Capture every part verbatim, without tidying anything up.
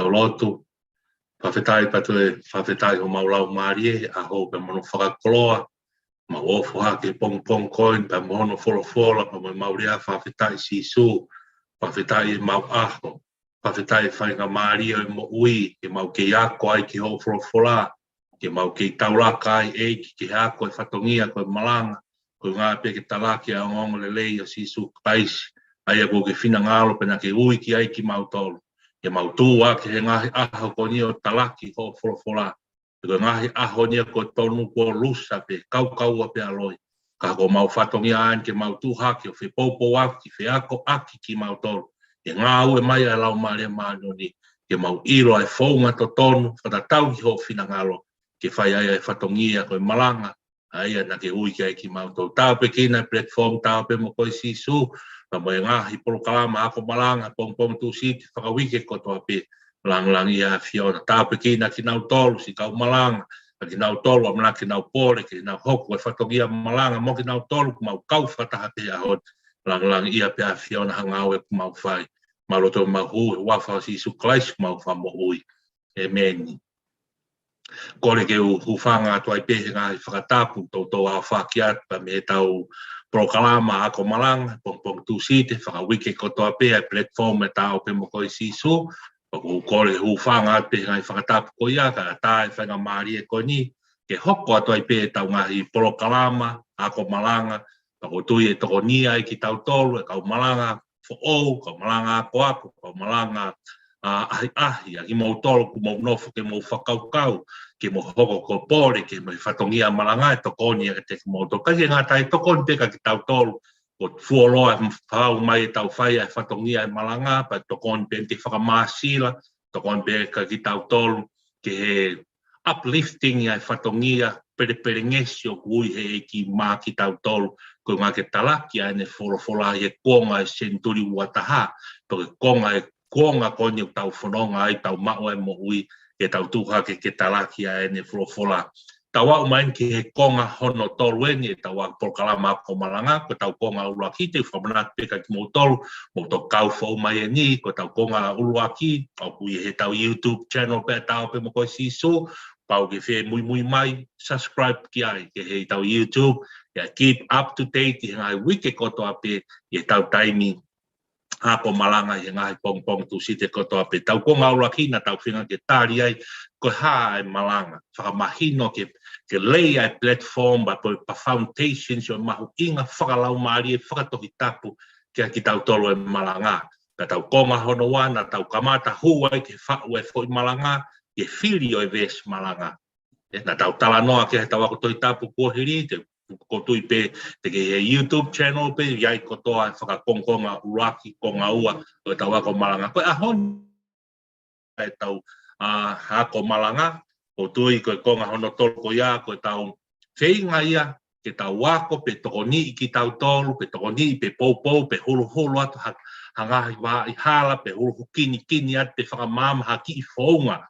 lotu. Fakafetaʻi pea toe fakafetaʻi homau laumālie, ʻa hoʻo pē mo hono fakakoloa, mau ʻofa hake pongipongi ko eni pea mo hono folofola, pea mo e mau lea fakafetaʻi Sīsū, fakafetaʻi ʻemau ʻaho, fakafetaʻi faingamālie ʻo e moʻui, ke mau kei ako ai ki hoʻo folofola, ke mau kei taulaka ai ʻEiki, ki he ako e fatongia ko e malanga, ko e ngāue pē ke talaki ʻa e ongoongolelei ʻo Sīsū Kalaisi, ʻa ia kuo ke finangalo pea naʻa ke ui ki ai kimautolu. Ke mau tuʻu hake he ngaahi ʻaho ko eni ʻo talaki hoʻo folofola. He ko e ngaahi ʻaho ni ia kuo tonu kuo lusa pē, kaukaua pē ʻa loi. Ka ko homau fatongia eni ke mau tuʻu hake ʻo fepoupouaki, feakoʻaki kimautolu. Ke ngāue mai ʻa e Laumālie Māʻoniʻoni, ke mau ʻilo ʻa e founga totonu, fakatatau ki hoʻo finangalo, ke fai ai ʻa e fatongia ko e malanga, ʻa ia naʻa ke ui ki ai kimautolu. Tāpuekina e platform, Tao Pē Mo Koe Sīsū, pea mo e ngaahi polokalama ako malanga, pongipongi Tūsite, fakauike kotoa pē, langilangiʻia ʻa e ʻAfiona. Tāpuekina kinautolu, siʻi kau malanga, ʻa kinautolu, ʻamanaki ke nau pole, ke nau hoko e fatongia malanga, mo kinautolu, kuo mau kau fakataha pē he ʻaho ni, langilangiʻia pē ʻa e ʻAfiona ha ngāue kuo mau fai. Mau lotu mau hū, he huafa ʻo Sīsū Kalaisi homau Fakamoʻui. ʻĒmeni. Kole ke u hūfanga atu ai pē he ngaahi fakatapu, toutou aofaki atu pea mei heʻetau polokalama ako malanga, pongipongi Tūsite, fakauike kotoa pē ʻa e platform e Tao Pē Mo Koe Sīsū, pea ʻoku ou kole ke u hūfanga atu pē he ngaahi fakatapu ko ia, kae ʻatā e faingamālie ko eni, ke hoko atu ai pē ʻetau ngaahi polokalama ako malanga, pea ʻoku ou tui ʻe tokoni ai kitautolu, e kau malanga foʻou, kau malanga akoako, kau malanga, ʻa, ʻahiʻahi, ʻa kimoutolu kuo mou nofo ke mou fakakaukau, ke mou hoko ko e pole, ke mou fatongia malanga, ʻe tokoni ia kiate kimoutolu. ʻIkai ke ngata ai, tokoni pē kia kitautolu, ʻoku fuoloa e fau mai ʻetau fai ʻa e fatongia e malanga, pea tokoni pē eni ki he fakamāsila, tokoni pē kia kitautolu, ki he uplifting ʻa e fatongia, pelepelengesi ʻoku ui he ʻEiki maʻa kitautolu, ko e ʻuhinga ke talaki ʻa ʻene folofola ʻi he kuonga e senituli ua taha, pea ko e kuonga e kuonga ko eni ʻoku tau fononga ai, tau maʻu ai e moʻui, ke tau tuʻu hake ke talaki ʻa ʻene folofola. Tau aʻu mai eni ki he konga hono tolu eni ʻetau polokalama ako malanga, ko ʻetau konga ʻuluaki, te u fakamanatu pē kia kimoutolu, mou toki kau foʻou mai eni, ko ʻetau konga ʻuluaki, ʻoku ʻi heʻetau YouTube channel pē, Tao Pē Mo Koe Sīsū, pau ke fie muimui mai, subscribe ki ai, ki heʻetau YouTube, ke keep up to date ʻi he ngaahi uike kotoa pē, ʻi heʻetau taimi ako malanga ʻi he ngaahi pongipongi Tūsite kotoa pē. ʻEtau konga ʻuluaki naʻa tau feinga ke tali ai, ko e hā e malanga. Fakamahino ke, ke lay ʻa e platform, pea mo e foundations ʻo e mahuʻinga fakalaumālie, fakatohitapu, kia kitautolu e malanga. Pea ʻetau konga hono ua naʻa tau kamata hū ai ki he faʻu e foʻi malanga, ki he fili ʻo e veesi malanga. ʻE, naʻa tau talanoa ki ai heʻetau ako Tohitapu kuo hili, te, ʻoku ou tui pē, te ke ʻi he YouTube channel pē, ʻi ai kotoa e fakakongokonga ʻuluaki, konga ua, ʻo ʻetau ako malanga. Ko e ʻaho ni ʻetau, ʻa, ako malanga, ʻoku ou tui ko e konga hono tolu ko ia, ko ʻetau feinga ia, ke tau ako pe tokoniʻi kitautolu, pe tokoniʻi pe poupou, pe huluhulu atu ha, ha ngaahi vaʻa hala, pe huluhulu kinikini atu, pe fakamaama ha kiʻi founga,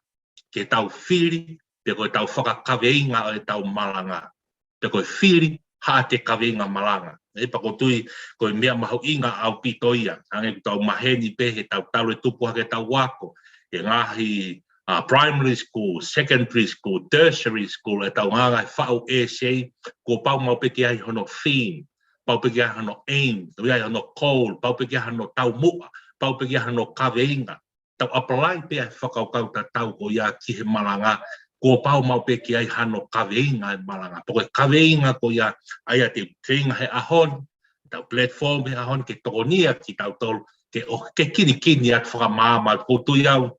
ke tau fili, pe ko ʻetau fakakaveinga ʻo ʻetau malanga. Pe ko e fili haʻate kaveinga malanga. ʻE, pea ʻoku ou tui, ko e meʻa mahuʻinga ʻaupito ia. Hangē ʻoku tau maheni pē heʻetau talu e tupu hake ʻetau ako. He ngaahi, ʻa, primary school, secondary school, tertiary school, ʻetau ngaahi faʻu essay, kuo pau maʻu pē ke ʻi ai hono theme, pau pē ke ʻi ai hono aim, ʻi ai hono goal, pau pē ke ʻi ai hono taumuʻa, pau pē ke ʻi ai hono kaveinga. Tau apply pē ʻa e fakakaukau tatau ko ia ki he malanga, kuo pau maʻu pē ke ʻi ai hano kaveinga e malanga. Pea ko e kaveinga ko ia, ʻa ia te u feinga he ʻaho ni, ʻetau platform he ʻaho ni, ke tokoniʻi kitautolu, ke ʻo, ke kinikini atu, fakamaama atu. ʻOku ou tui au,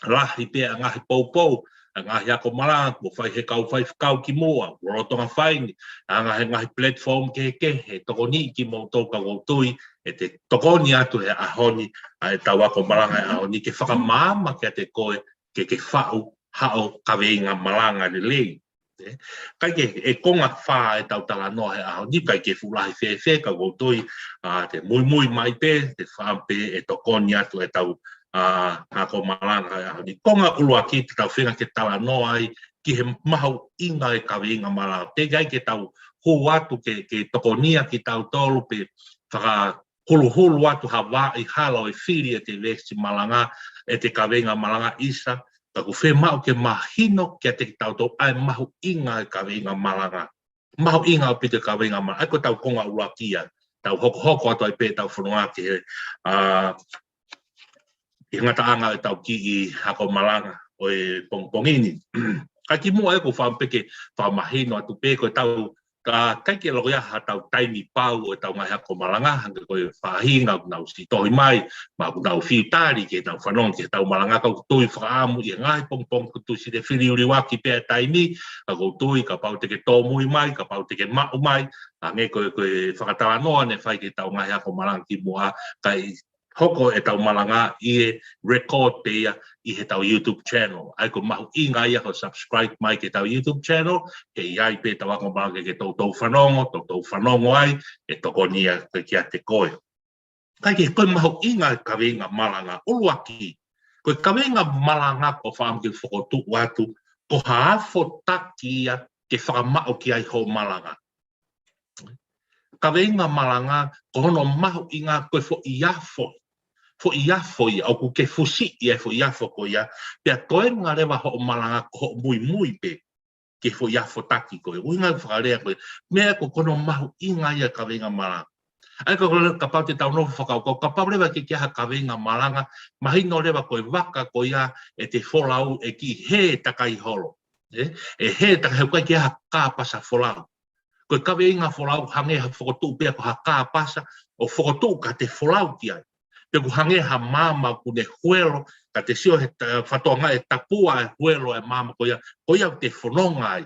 lahi pē ʻa e ngaahi poupou, ʻa e ngaahi ako malanga kuo fai he kau faifekau kimuʻa, kuo lolotonga fai ni, ʻa e ngaahi, ngaahi platform kehekehe, tokoniʻi kimoutolu, ka ʻoku ou tui, ʻe te tokoni atu he ʻaho ni, ʻa ʻetau ako malanga he ʻaho ni, ke fakamaama kiate koe, ke ke faʻu haʻo kaveinga malanga lelei. ʻE, ʻikai ke, ʻe konga fā ʻetau talanoa he ʻaho ni, ʻikai ke fuʻu lahi fēfē, ka ʻoku ou tui, ʻa, te muimui mai pē, te fā pē ʻe tokoni atu ʻetau, ʻa, ako malanga he ʻaho ni. Konga ʻuluaki te tau feinga ke talanoa ai ki he mahuʻinga e kaveinga malanga. Teʻeki ai ke tau hū atu ke, ke tokoniʻi kitautolu pe faka huluhulu atu ha vaʻa hala ʻo e fili ʻete veesi malanga, ʻete kaveinga malanga ʻisa, ka ʻoku fiemaʻu ke mahino kiate kitautolu ʻa e mahuʻinga ʻo e kaveinga malanga. Mahuʻinga ʻaupito e kaveinga malanga. ʻA ia ko ʻetau konga ʻuluaki ia, tau hokohoko atu ai pē ʻetau fononga ki he, ʻa, ki he ngataʻanga ʻo ʻetau kiʻi ako malanga ʻo e pongipongi ni. Ka kimuʻa ia ʻoku ou fie pē ke fakamahino atu pē ko ʻetau, ka ʻikai ke loko ia haʻatau taimi pau ʻo ʻetau ngaahi ako malanga, hangē ko e faʻahinga ʻoku nau siʻi tohi mai, mo ʻoku nau fiu tali ki heʻenau fanongo ki heʻetau malanga, ka ʻoku ou tui fakaʻamu ʻi he ngaahi pongipongi kuo tuʻusi ʻete filiuliuaki pē ʻa e taimi, ka ʻoku ou tui kapau te ke tōmui mai, kapau te ke maʻu mai, hangē ko e, ko e fakatalanoa naʻe fai ki heʻetau ngaahi ako malanga kimuʻa, kae hoko ʻetau malanga ʻi he record pē ia ʻi heʻetau YouTube channel. ʻA ia ko e mahuʻinga ia ko e subscribe mai ki heʻetau YouTube channel, ke ʻi ai pē ʻetau ako malanga ke, ke toutou fanongo, toutou fanongo ai, ʻe tokoni ia kiate koe. Kae kehe, ko e mahuʻinga e kaveinga malanga ʻuluaki. Ko e kaveinga malanga ʻoku ou fie ke fokotuʻu atu, ko ha afo taki ia ke fakamaʻu ki ai hoʻo malanga. Kaveinga malanga, ko hono mahuʻinga ko e foʻi afo. Foʻi afo ia, ʻoku ke fusiʻi ʻa e foʻi afo ko ia, pea toenga leva hoʻo malanga ko hoʻo muimui pē ki he foʻi afo taki ko ia. ʻUhinga fakalea ko ia, meʻa ko, ko hono mahuʻinga ia e kaveinga malanga. ʻA ia ko, ko, kapau te tau nofo fakakaukau, kapau leva ke, ke ʻi ai ha kaveinga malanga, mahino leva ko e vaka ko ia ʻete folau ʻe kiʻi hē takai holo. ʻE, ʻe hē takai holo, ʻikai ke ʻi ai ha kāpasa folau. Ko e kaveinga folau hangē ha fokotuʻu pē ia ko ha kāpasa ʻo fokotuʻu ka te folau ki ai. Pe ʻoku hangē ha maama ʻoku ne huelo, ka te sio he ta-, fakatokangaʻi e tapua e huelo e maama ko ia, ko ia ʻoku te fononga ai.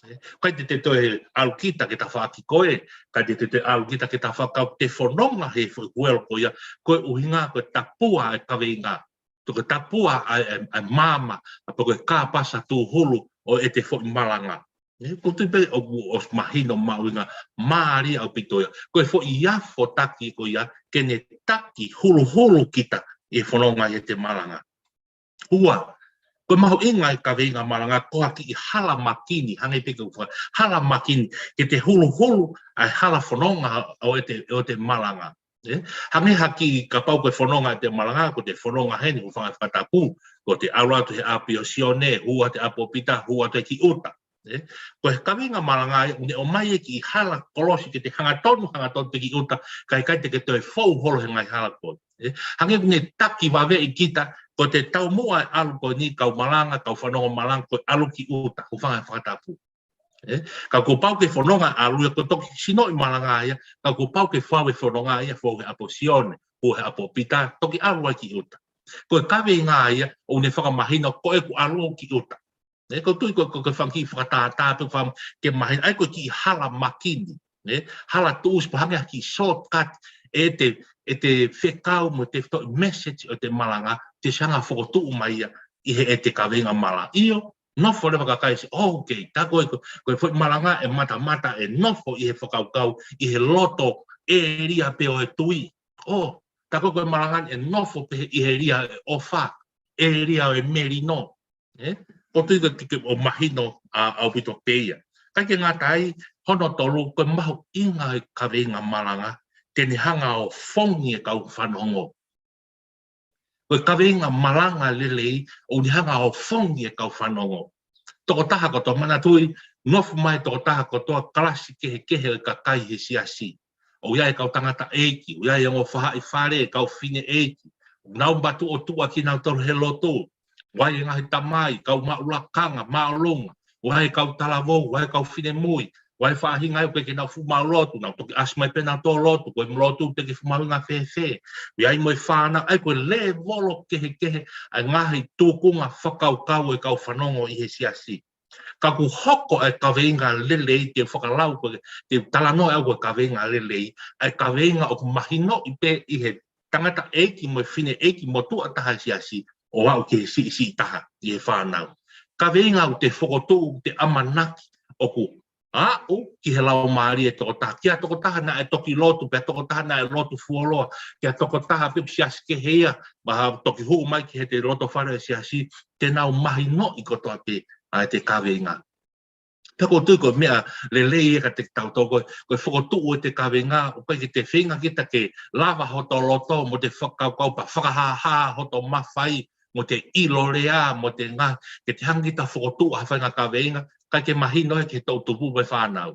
ʻE, ʻikai te te toe ʻalu kita ke tafaʻaki koe, ʻikai te te toe ʻalu kita ke tafaʻaki koe, te fononga he foʻi huelo ko ia, ko e ʻuhinga ko e tapua e kaveinga. Tokotapua ʻa e, ʻa e, ʻa e maama, ʻa ia ko e kāpasa tūhulu ʻo ʻete foʻi malanga. ʻE, ʻoku ou tui pē ʻoku, ʻoku mahino mahuʻinga mālie ʻaupito ia. Ko e foʻi afo taki ko ia, ke ne taki huluhulu kita ʻi he fononga ʻi heʻete malanga. Ua, ko e mahuʻinga e kaveinga malanga, ko ha kiʻi hala makini, hangē pē ko e fa-, hala makini, ke te huluhulu ʻa e hala fononga ʻo ʻete, ʻo ʻete malanga. ʻE? Hangē ha kiʻi, kapau ko e fononga ʻete malanga, ko ʻete fononga heni, hūfanga he fakatapu, ko ʻete ʻalu atu he ʻapi ʻo Sione, hū atu he ʻapi ʻo Pita, hū atu he kiʻi ʻuta. ʻE? Ko e kaveinga malanga ia, ʻoku ne ʻomai e kiʻi hala kolosi ke te hangatonu, hangatonu pē ki ʻuta, kae ʻikai te ke toe fou holo he ngaahi hala ko ē. ʻE? Hangē ʻoku ne taki vaveʻi kita, ko ʻete taumuʻa e ʻalu ko eni kau malanga, kau fanongo malanga, ko e ʻalu ki ʻuta, hūfanga he fakatapu. ʻE? Ka kuo pau ke fononga ʻalu ia, ko e toki sinoʻi malanga ia, ka kuo pau ke fou he fononga ia, fou he ʻapi ʻo Sione, fou he ʻapi ʻo Pita, toki ʻalu ai ki ʻuta. Ko e kaveinga ia, ʻoku ne fakamahino ko ʻeku ʻalu ki ʻuta. ʻE, ʻoku ou tui ko, ko, ko e fanga kiʻi fakatātā pē fam-, ke mahino, ʻa ia ko e kiʻi hala makini, ʻe, hala tuʻusi pē hangē ha kiʻi shortcut, ʻete, ʻete fekau mo ʻete fito message ʻo ʻete malanga, te sanga fokotuʻu mai ia, ʻi heʻete kaveinga malanga. ʻIo, nofo leva kakai ʻo sio, okay, tā ko e, ko, ko e foʻi malanga ʻe matamata ʻe nofo ʻi he fakakaukau, ʻi he loto ʻēlia pē ʻo e tui. ʻO, tā ko e, ko e malanga ʻe nofo pē ʻi he ʻēlia ʻo e ʻofa, ʻēlia ʻo e melino. ʻE? ʻOku ou tui ko e tiki ʻo mahino ʻa, ʻaupito pē ia. Kae ʻikai ke ngata ai, hono tolu, ko e mahuʻinga e kaveinga malanga, te ne hanga ʻo fongi e kau fanongo. Ko e kaveinga malanga lelei, ʻoku ne hanga ʻo fongi e kau fanongo. Tokotaha kotoa, manatuʻi, nofo mai tokotaha kotoa, kalasi kehekehe ʻo e kakai he siasi. ʻOku ʻi ai e kau tangataʻeiki, ʻoku ʻi ai e ongo faʻahi fale, e kau fineʻeiki. ʻOku nau mātuʻotuʻa kinautolu he lotu. ʻOku ʻi ai e ngaahi tamai, kau maʻu lakanga, māʻolunga. ʻOku ʻi ai e kau talavou, ʻoku ʻi ai e kau finemui. ʻOku ʻi ai e faʻahinga ʻoku ʻikai ke nau fuʻu maʻu lotu, nau toki ʻasi mai pē nautolu ʻo lotu, ko e lotu teʻeki fuʻu mahuʻinga fēfē. ʻOku ʻi ai mo e fānau, ʻa ia ko e lēvolo kehekehe, ʻa e ngaahi tūkunga fakakaukau ʻo e kau fanongo ʻi he siasi. Ka ʻoku hoko ʻa e kaveinga lelei, te u fakalau ko e, te u talanoa ʻe au ko e kaveinga lelei, ʻa e kaveinga ʻoku mahinoʻi pē ʻi he tangataʻeiki mo e fineʻeiki mo tuʻa taha siasi, ʻo aʻu ki he siʻisiʻi taha ʻi he fānau. Kaveinga ʻoku te fokotuʻu, te ʻamanaki, ʻoku aʻu ki he laumālie tokotaha, ki ha tokotaha naʻe toki lotu, pe ha tokotaha naʻe lotu fuoloa, ki ha tokotaha pe siasi kehe ia, mo ha toki hū mai ki heʻete loto fale ʻo e siasi, te nau mahinoʻi kotoa pē ʻa ʻete kaveinga. Pea ʻoku ou tui ko e meʻa lelei ia kiate kitautolu ko e, ko e fokotuʻu ʻete kaveinga, ʻoku ʻikai ke te feinga kita ke lava hoto loto mo ʻete fakakaukau pea fakahāhā hoto mafai, mo ʻete ʻilo lea, mo ʻete ngaahi, ke te hanga kita fokotuʻu ha faʻahinga kaveinga, ʻikai ke mahino ia ki he toʻu tupu mo e fānau.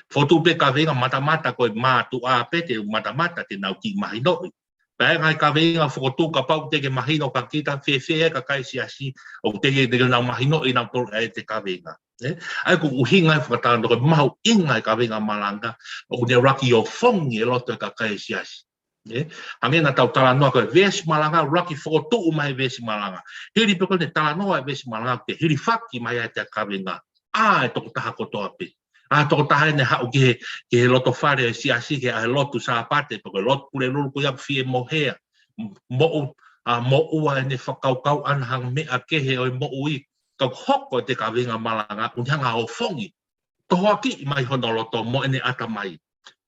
Fokotuʻu pē kaveinga matamata ko e mātuʻa pē te matamata te nau kiʻi mahinoʻi. Pea ʻi ai e ngaahi kaveinga fokotuʻu kapau te ke mahino kia kita, fēfē e kakai siasi, ʻoku teʻeki ke nau mahinoʻi ʻe nautolu ʻete kaveinga. ʻE? ʻA ia ko e ʻuhinga e fakatalanoa ko e mahuʻinga e kaveinga malanga, ʻoku ne ʻuluaki ʻofongi e loto e kakai siasi. ʻE? Hangē naʻa tau talanoa ko e veesi malanga, ʻuluaki fokotuʻu mai e veesi malanga. Hili pē ko ʻene talanoa e veesi malanga, ʻoku te hilifaki mai ai ʻete kaveinga. ʻA e tokotaha kotoa pē. ʻA e tokotaha ʻene haʻu ki he, ki he loto fale ʻo e siasi, ki he ʻaho lotu Sāpate, pe ko e lotu Pulelulu ko ia ʻoku fie mohea. Moʻu, ʻa, moʻua ʻene fakakaukau ʻana ha meʻa kehe ʻo e moʻui. Ka ʻoku hoko ʻete kaveinga malanga, ʻoku ne hanga ʻo ʻofongi. Tohoakiʻi mai hono loto mo ʻene ʻatamai.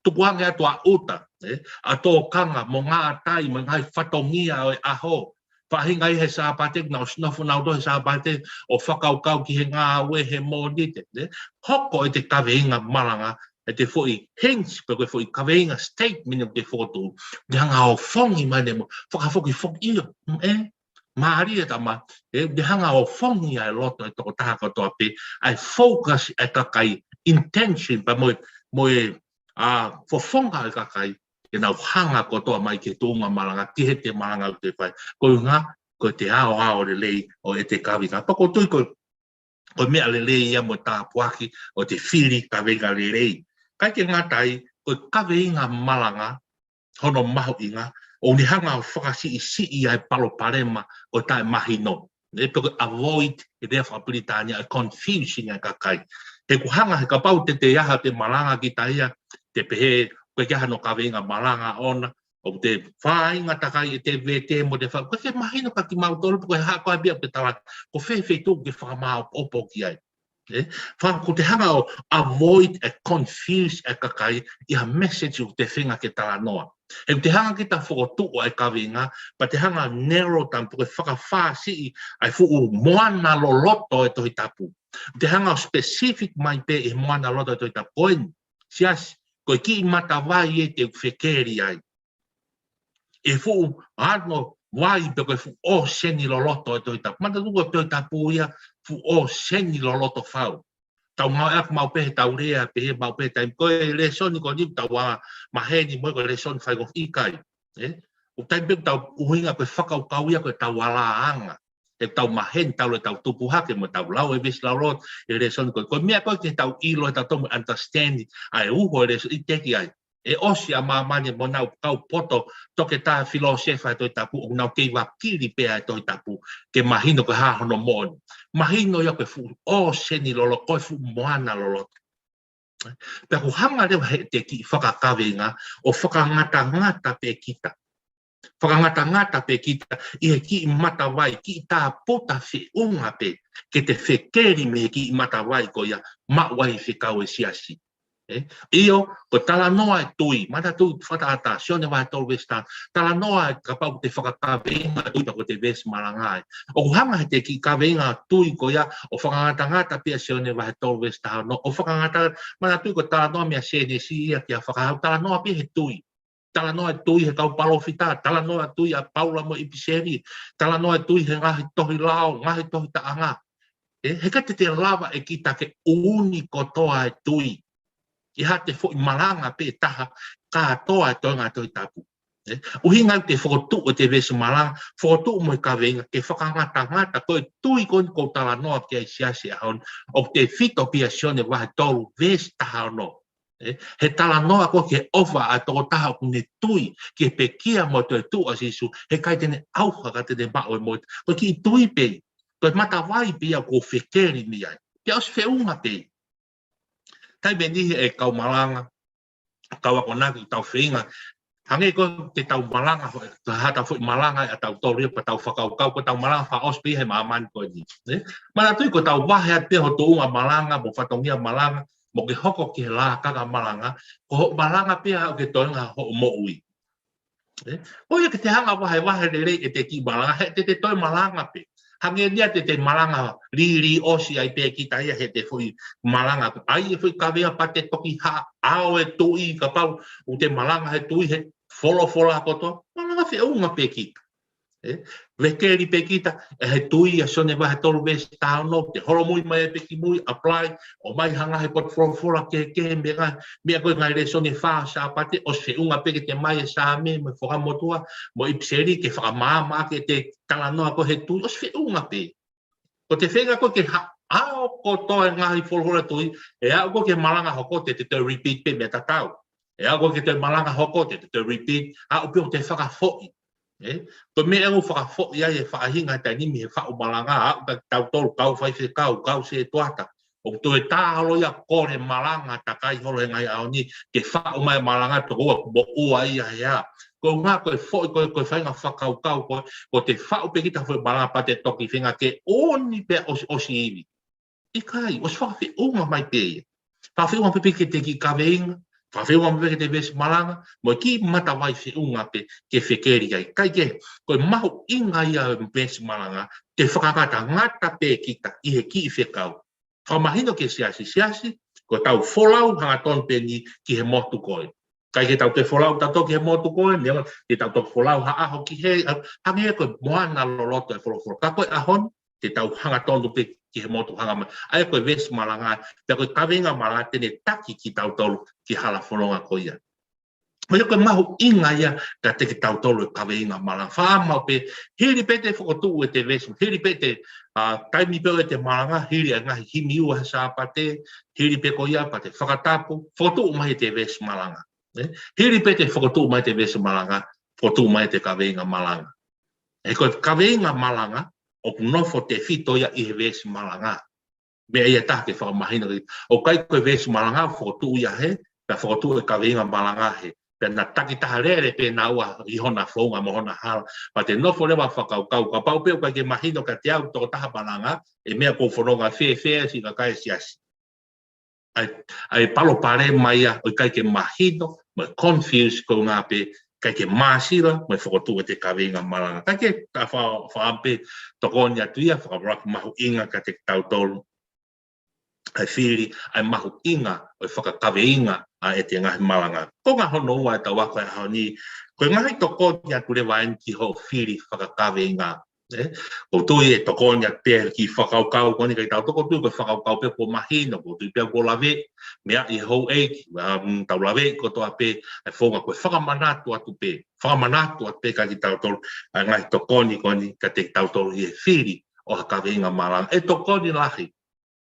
Tukuange atu ʻa ʻuta, ʻe, ʻa tōkanga mo ngaahi tai, mo e ngaahi fatongia ʻo e ʻaho. Faʻahinga ʻi he Sāpate, naʻa nau ʻosi nofo nautolu he Sāpate, ʻo fakakaukau ki he ngāue he Mōnite, ʻe. Hoko ʻete kaveinga malanga, ʻete foʻi hints, pe ko e foʻi kaveinga statement ʻoku te fokotuʻu. Ne hanga ʻo ʻofongi mai ʻene moʻui, fakafokifoki ʻio, ʻe. Mālie tama, ʻe, ne hanga ʻo ʻofongi ʻa e loto e tokotaha kotoa pē, ʻa e focus e kakai, intention, pea mo e, mo e, ʻa, fofonga e kakai, ke nau hanga kotoa mai ki he tuʻunga malanga, ki heʻete malanga ʻoku te fai. Ko e ʻuhinga, ko ʻete aoao lelei ʻo ʻete kaveinga. Pea ʻoku ou tui ko, ko e meʻa lelei ia mo e tāpuaki ʻo ʻete fili kaveinga lelei. ʻIkai ke ngata ai, ko e kaveinga malanga, hono mahuʻinga, ʻoku ne hanga ʻo fakasiʻisiʻi ʻa e palopalema ʻo e taʻemahino. ʻE, pe ko e avoid, ʻi he lea faka-Pilitānia, ʻa e confusion ʻa e kakai. He ʻoku hanga he kapau te te ʻi ai haʻate malanga kita ia, te pehē, ʻoku ʻikai ke ʻi ai hano kaveinga malanga ʻoʻona, ʻoku te fāinga takai ʻete vete mo ʻete fa-, ʻoku ʻikai ke mahino kia kimautolu, pe ko e hā koā e meʻa ʻoku te tala, ko fē feituʻu ke fakamaopoopo ki ai. ʻE? Fā, ʻoku te hanga ʻo avoid e confuse e kakai ʻi ha message ʻoku te feinga ke talanoa. He ʻoku te hanga kita fokotuʻu ʻa e kaveinga, pea te hanga narrow down pe ko e fakafāsiʻi ʻa e fuʻu moana loloto e Tohi Tapu. Te hanga ʻo specific mai pē ʻi he moana loloto e Tohi Tapu. Ko eni, siasi, ko e kiʻi matavai ē te u fekeli ai. ʻE fuʻu ano vai pe ko e fuʻu ʻōseni loloto e Tohi Tapu. Manatuʻi ko e Tohi Tapu ia fuʻu ʻōseni loloto fau. Tau ngāueʻaki maʻu pē he tau lea, pehē maʻu pē he taimi ko e lēsoni ko eni tau ʻā maheni mo e ko e lēsoni faingofua ʻikai. ʻE? ʻOku taimi pē tau ʻuhinga ko e fakakaukau ia ko e tau alāanga. ʻE tau maheni tau le tau tupu hake mo tau lau e veesi lauloto e lēsoni ko e. Ko e meʻa ko e ke tau ʻilo he tau tomu understand ʻa e uho e lēsoni ʻi teki ai. ʻE ʻosi ʻa māmani mo nau kau poto toketā filōsefa e Tohi Tapu ʻoku nau kei vakili pē ʻa e Tohi Tapu ke mahino ko e hā hono moʻoni. Mahino ia ko e fuʻu ʻōseni loloto, ko e fuʻu moana loloto. Pea ʻoku hanga leva heʻete kiʻi fakakaveinga ʻo fakangatangata pē kita. Fakangatangata pē kita ʻi he kiʻi matavai, kiʻi tāputa feʻunga pē, ke te fekeli mei he kiʻi matavai ko ia maʻu ai e fekau e siasi. ʻE? ʻIo, ko e talanoa e tui, manatuʻi fakatātā, Sione vahe tolu veesi taha, talanoa e kapau te fakakaveinga e tui pea ko ʻete veesi malanga ē. ʻOku hanga heʻete kiʻi kaveinga tui ko ia ʻo fakangatangata pē ʻa Sione vahe tolu veesi taha ono, ʻo fakangata, manatuʻi ko e talanoa mei Sēnesi ia ki he Fakahā, talanoa pē he tui. Talanoa e tui he kau palōfita, talanoa e tui ʻa Paula mo e ʻipiseli, talanoa e tui he ngaahi tohi lao, ngaahi tohi taʻanga. ʻE, heʻikai te te lava ʻe kita ke ʻuuni kotoa e tui ʻi haʻate foʻi malanga pē ʻe taha kātoa e toenga e Tohi Tapu. ʻE, ʻuhinga ia ʻete fokotuʻu ʻete veesi malanga, fokotuʻu mo e kaveinga ke fakangatangata ko e tui ko eni ʻoku ou talanoa ki ai siasi ʻaho ni, ʻoku tefito pē ia Sione vahe tolu veesi taha ono. ʻE, he talanoa ko ē ki he ʻofa ʻa e tokotaha ʻoku ne tui ki he pekia mo e toetuʻu ʻa Sīsū, heʻikai te ne ʻauha ka te ne maʻu e moʻui. Ko e kiʻi tui pē, ko e matavai pē ia ʻoku ou fekeli mei ai. Pea ʻosi feʻunga pē. Taimi ʻe niʻihi e kau malanga, kau akonaki ʻoku tau feinga. Hangē ko ē te tau malanga, ko e haʻatau foʻi malanga ʻe tautolu ia pea tau fakakaukau, ko ʻetau malanga fakaʻosi pē ia he māmani ko eni. ʻE? Manatuʻi ko ʻetau vahe atu pē ho tuʻunga malanga, mo fatongia malanga, mo ke hoko ki he lakanga malanga, ko hoʻo malanga pē ia ʻoku ke toenga hoʻo moʻui. ʻE? ʻO ia ke te hanga vahevahe lelei ʻete kiʻi malanga, heʻete toe malanga pē. Hangē ni ia te te malanga lili ʻosi ai pē kita ia he te foʻi malanga. ʻAi e foʻi kaveinga pea te toki haʻao e tuʻi kapau ʻoku te malanga he tuʻi he folofola kotoa. Malanga feʻunga pē kita. ʻE, vekeli pē kita, ʻe he tuʻi ʻa Sione vahe tolu veesi taha ono, te holomui mai pē ki mui, apply, ʻomai ha ngaahi potu folofola kehekehe mei he ngaahi, meʻa ko e ngaahi lēsoni ʻe fā Sāpate, ʻosi feʻunga pē ke te ʻomai e Saame, mo e Fuakava Motuʻa, mo e ʻIpiseli ke fakamaama ke te talanoa ko e he tuʻi, ʻosi feʻunga pē. Ko e feinga ko ē ke haʻao kotoa e ngaahi folofola tuʻi, ʻe aʻu ko ē ke malanga hoko te te toe repeat pē meʻa tatau. ʻE aʻu ko ē ke toe malanga hoko te te toe repeat, aʻu pē ʻo te fakafoʻi. ʻE? Ko e meʻa ʻoku fakafoʻi ai e faʻahinga he taimi ni he faʻu malanga, aʻu kia tautolu kau faifekau, kau sētuata. ʻOku toe tāholo ia ko e malanga takai holo he ngaahi ʻaho ni, ke faʻu mai malanga toko ua kuo moʻua ia he ʻaho. Ko e ngaahi ko e foʻi, ko e, ko e faʻahinga fakakaukau, ko e, ko e te faʻu pē kita foʻi malanga pea te toki feinga ke ʻoni pē ʻosi, ʻosi ivi. ʻIkai, ʻosi fakafeʻunga mai pē ia. Fakafeʻunga pē pē ki he kiʻi kaveinga, fakafeʻunga mai pē ki he veesi malanga, mo e kiʻi matavai feʻunga pē ke fekeli ai. Kae kehe, ko e mahuʻinga ia e veesi malanga, te fakangatangata pē kita ʻi he kiʻi fekau. Fakamahino ki he siasi, siasi, ko ʻetau folau hangatonu pē eni ki he motu ko ē. ʻIkai ke tau toe folau tautolu ki he motu ko ē, meʻa ke tau toe folau ha ʻaho ki he, hangē ko e moana loloto e folofola. Ka ko e ʻaho ni, te tau hangatonu pē ki he motu hanga mai. ʻA ia ko e veesi malanga, pea ko e kaveinga malanga te ne taki kitautolu ki he hala fononga ko ia. Ko ia ko e mahuʻinga ia kiate kitautolu e kaveinga malanga. Fakaʻamu pē, hili pē te fokotuʻu e te veesi, hili pē te, ʻa, taimi pē ʻo e te malanga, hili e ngaahi himi ua he Sāpate, hili pē ko ia pea te fakatapu, fokotuʻu mai e te veesi malanga. ʻE? Hili pē te fokotuʻu mai e te veesi malanga, fokotuʻu mai e te kaveinga malanga. ʻE ko e kaveinga malanga, ʻoku nofo tefito ia ʻi he veesi malanga. Meʻa ia ʻe taha ke fakamahino ki, ʻoku ʻikai ko e veesi malanga fokotuʻu ia he, pea fokotuʻu e kaveinga malanga he, pea na takitaha lele pē naua ʻi hona founga mo hona hala, pea te nofo leva fakakaukau, kapau pē ʻoku ʻikai ke mahino kiate au tokotaha malanga, ʻe meʻa ʻoku ou fononga fēfē siʻi kakai siasi. ʻA e, ʻa e palopalema ia, ʻoku ʻikai ke mahino, mo e confuse ko e ʻuhinga pē, ʻikai ke māsila, mo e fokotuʻu e te kaveinga malanga. Kae kehe, ka fa, fa pē, tokoni atu ia, fakamolemole mahuʻinga kiate kitautolu. ʻA e fili, ʻa e mahuʻinga, ʻo e fakakaveinga, ʻa e te ngaahi malanga. Ko e ngaahi hono ua ʻetau ako he ʻaho ni, ko e ngaahi tokoni atu leva eni ki hoʻo fili fakakaveinga. ʻE, ʻoku ou tui ʻe tokoni atu pē ki he fakakaukau ko eni kiate kitautolu, ʻoku ou tui ko e fakakaukau pē kuo mahino, ʻoku ou tui pē kuo laveʻi, meʻa ʻi he houʻeiki, um, tau laveʻi kotoa pē, ʻa e founga ko e fakamanatu atu pē, fakamanatu atu pē kiate kitautolu, ʻa e ngaahi tokoni ko eni kiate kitautolu ʻi he fili ʻo ha kaveinga malanga. ʻE tokoni lahi,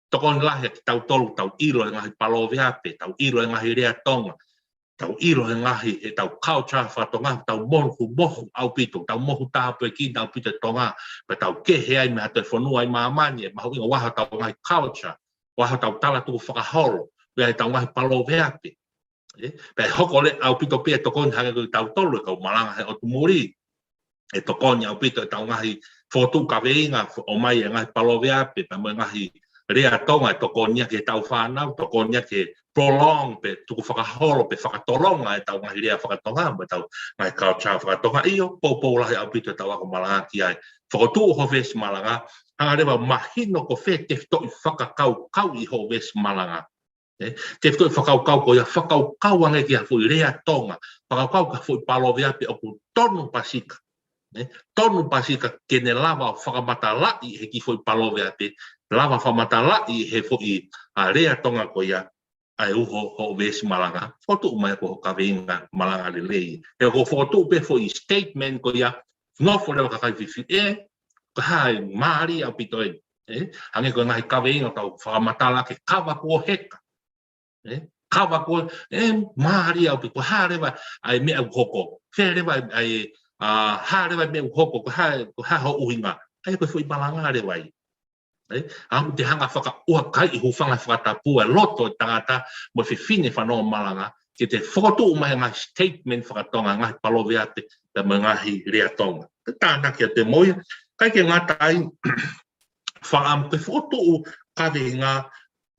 tokoni lahi kiate kitautolu, tau ʻilo e ngaahi paloveape, tau ʻilo e ngaahi lea Tonga, tau ʻilo e ngaahi, ʻetau culture fakatonga, tau mohu, mohu ʻaupito, tau mohu tāpuekina ʻaupito e Tonga, pea tau kehe ai mei ha toe fonua ʻi māmani, ʻe mahuʻinga ʻoku ʻi ai hotau ngaahi culture, ʻoku ʻi ai hotau tala tukufakaholo, ʻoku ʻi ai hotau ngaahi paloveape. ʻE, pea ʻe hoko leva ʻaupito pē ʻa e tokoni hangē ko kitautolu e kau malanga he ʻotu muli. ʻE tokoni ʻaupito ʻetau ngaahi fokotuʻu kaveinga, fo-, ʻomai e ngaahi paloveape, pea mo e ngaahi lea Tonga, ʻe tokoni ia ki heʻetau fānau, tokoni ia ke prolong, pe tukufakaholo, pe fakatolonga ʻetau ngaahi lea fakatonga, mo ʻetau ngaahi culture fakatonga. ʻIo, poupou lahi ʻaupito ʻetau ako malanga ki ai. Fokotuʻu hoʻo veesi malanga, hanga leva mahino ko fē tefitoʻi fakakaukau ʻi hoʻo veesi malanga. ʻE, tefitoʻi fakakaukau ko ia, fakakaukau ange ki ha foʻi lea Tonga, fakakaukau ki ha foʻi paloveape ʻoku tonu pasika. ʻE, tonu pasika ke ne lava ʻo fakamatalaʻi he kiʻi foʻi paloveape, lava fakamatalaʻi he foʻi, ʻa, lea Tonga ko ia, ʻa e uho hoʻo veesi malanga, fokotuʻu mai ko hoʻo kaveinga malanga lelei. He ko e fokotuʻu pē foʻi statement ko ia, nofo leva kakai fifili, ʻe, ko e hā e mālie ʻaupito eni. ʻE, hangē ko e ngaahi kaveinga ʻoku tau fakamatala ke kava kuo heka. ʻE, kava kuo, ʻe, mālie ʻaupito, ko e hā leva ʻa e meʻa ʻoku hoko. Fē leva ʻa e, ʻa, hā leva e meʻa ʻoku hoko, ko e hā, ko e hā hono ʻuhinga. ʻA ia ko e foʻi malanga leva ia. ʻE, ʻa ʻoku te hanga fakaʻuha kai ʻi hūfanga he fakatapu e loto e tangata mo e fefine fanongo malanga, ke te fokotuʻu mai e ngaahi statement fakatonga, ngaahi paloveape, pea mo e ngaahi lea Tonga. Ke tānaki atu mo ia, ʻikai ke ngata ai, fakaʻamu ke fokotuʻu kaveinga,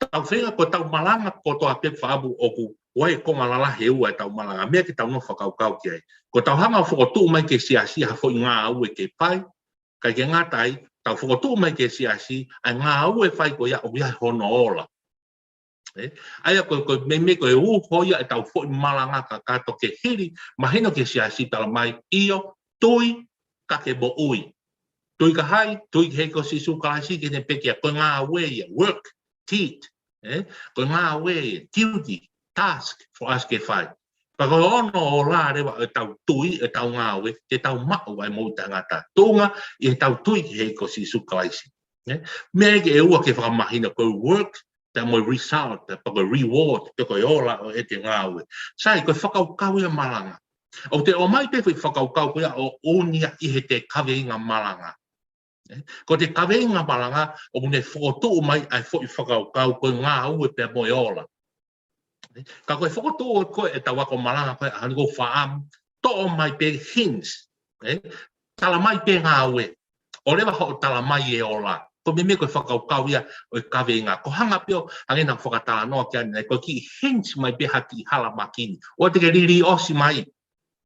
tau feinga ko ʻetau malanga kotoa pē fakaʻamu ʻoku ʻi ai e konga lalahi ʻe ua ʻetau malanga, meʻa ke tau nofo fakakaukau ki ai. Ko ʻetau hanga ʻo fokotuʻu mai ki he siasi ha foʻi ngāue ke fai, ʻikai ke ngata ai, tau fokotuʻu mai ki he siasi, ʻa e ngāue ʻe fai ko ia ʻoku ʻi ai hono ola. ʻE? ʻA ia ko, ko e meimei ko e uho ia ʻetau foʻi malanga kakato ke hili, mahino ki he siasi talamai, ʻio, tui, ka ke moʻui. Tui kia hai, tui ki he ʻEiki ko Sīsū Kalaisi, ki heʻene pekia, ko e ngāue ia, work, deed, ʻe? Ko e ngāue ia, duty, task for us ke fai. Pea ko hono ola leva ʻetau tui, ʻetau ngāue, te tau maʻu ʻa e moʻui taʻengata. Tuʻunga ʻi heʻetau tui ki he ʻEiki ko Sīsū Kalaisi. ʻE? Meʻa ia ʻe ua ke fakamahino ko e work, pea mo e result, pea ko e reward, pea ko e ola ʻo ʻete ngāue. Sai, ko e fakakaukau ia malanga. ʻOku te ʻomai pē foʻi fakakaukau ko ia ʻo ʻunia ʻi heʻete kaveinga malanga. ʻE? Ko ʻete kaveinga malanga, ʻoku ne fokotuʻu mai ʻa e foʻi fakakaukau ko e ngāue pea mo e ola. ʻE? Ka ko e fokotuʻu ko ē ʻetau ako malanga ko ē ʻa hangē ko e faʻamu, toʻo mai pē hints. ʻE? Talamai pē ngāue. ʻOleva hoʻo talamai e ola. Ko e meimei ko e fakakaukau ia ʻo e kaveinga. Ko e hanga pē ʻo hangē naʻa ku fakatalanoa ki ai ʻanenai, ko e kiʻi hints mai pē ha kiʻi hala makini. ʻOua te ke lī ʻosi mai.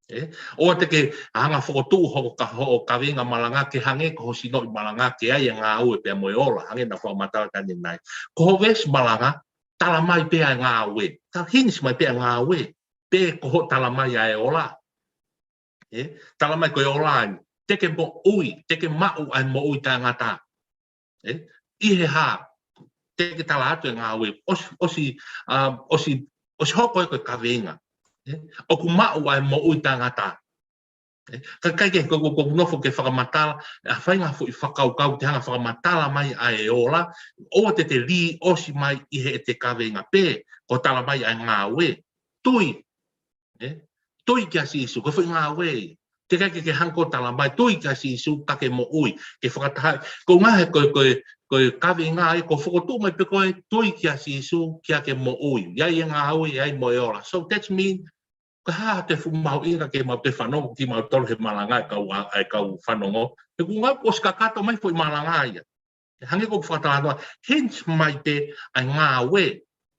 ʻE? ʻOua te ke hanga fokotuʻu hoʻo ka-, hoʻo kaveinga malanga ke hangē ko ho sinoʻi malanga ke ʻi ai e ngāue pea mo e ola, hangē naʻa ku fakamatala ki ai ʻanenai. Ko hoʻo veesi malanga, talamai pē ʻa e ngāue. Ka hints mai pē ʻa e ngāue. Pe ko hoʻo talamai ʻa e ola. ʻE? Talamai ko e ola ni. Te ke moʻui, te ke maʻu ʻa e moʻui taʻengata. ʻE? ʻI he hā, te ke tala atu e ngāue, ʻosi, ʻosi, ʻa, ʻosi, ʻosi hoko ē ko e kaveinga. ʻE? ʻOku maʻu ʻa e moʻui taʻengata. ʻE? Ka ʻikai ke, ko, ko, ko e nofo ke fakamatala, ʻa e faʻahinga foʻi fakakaukau te hanga fakamatala mai ʻa e ola, ʻoua te te lī ʻosi mai ʻi heʻete kaveinga pe, ko e talamai ʻa e ngāue. Tui. ʻE? Tui kia Sīsū, ko e foʻi ngāue. Teʻeki ke, ke hanga ʻo talamai, tui kia Sīsū, ka ke moʻui, ke fakataha. Ko e ngaahi, ko e, ko e, ko e kaveinga ia, ko e fokotuʻu mai pē ko e tui kia Sīsū, ka ke moʻui. ʻI ai e ngāue, ʻi ai mo e ola. So that means, ko e hā ʻete fuʻu mahuʻinga ke mau toe fanongo, kimautolu he malanga ʻa e kau, ʻa e kau fanongo. He ʻoku ngali ʻosi kakato mai foʻi malanga ia. Hangē ko ʻeku fakatalanoa, hints mai pē ʻa e ngāue,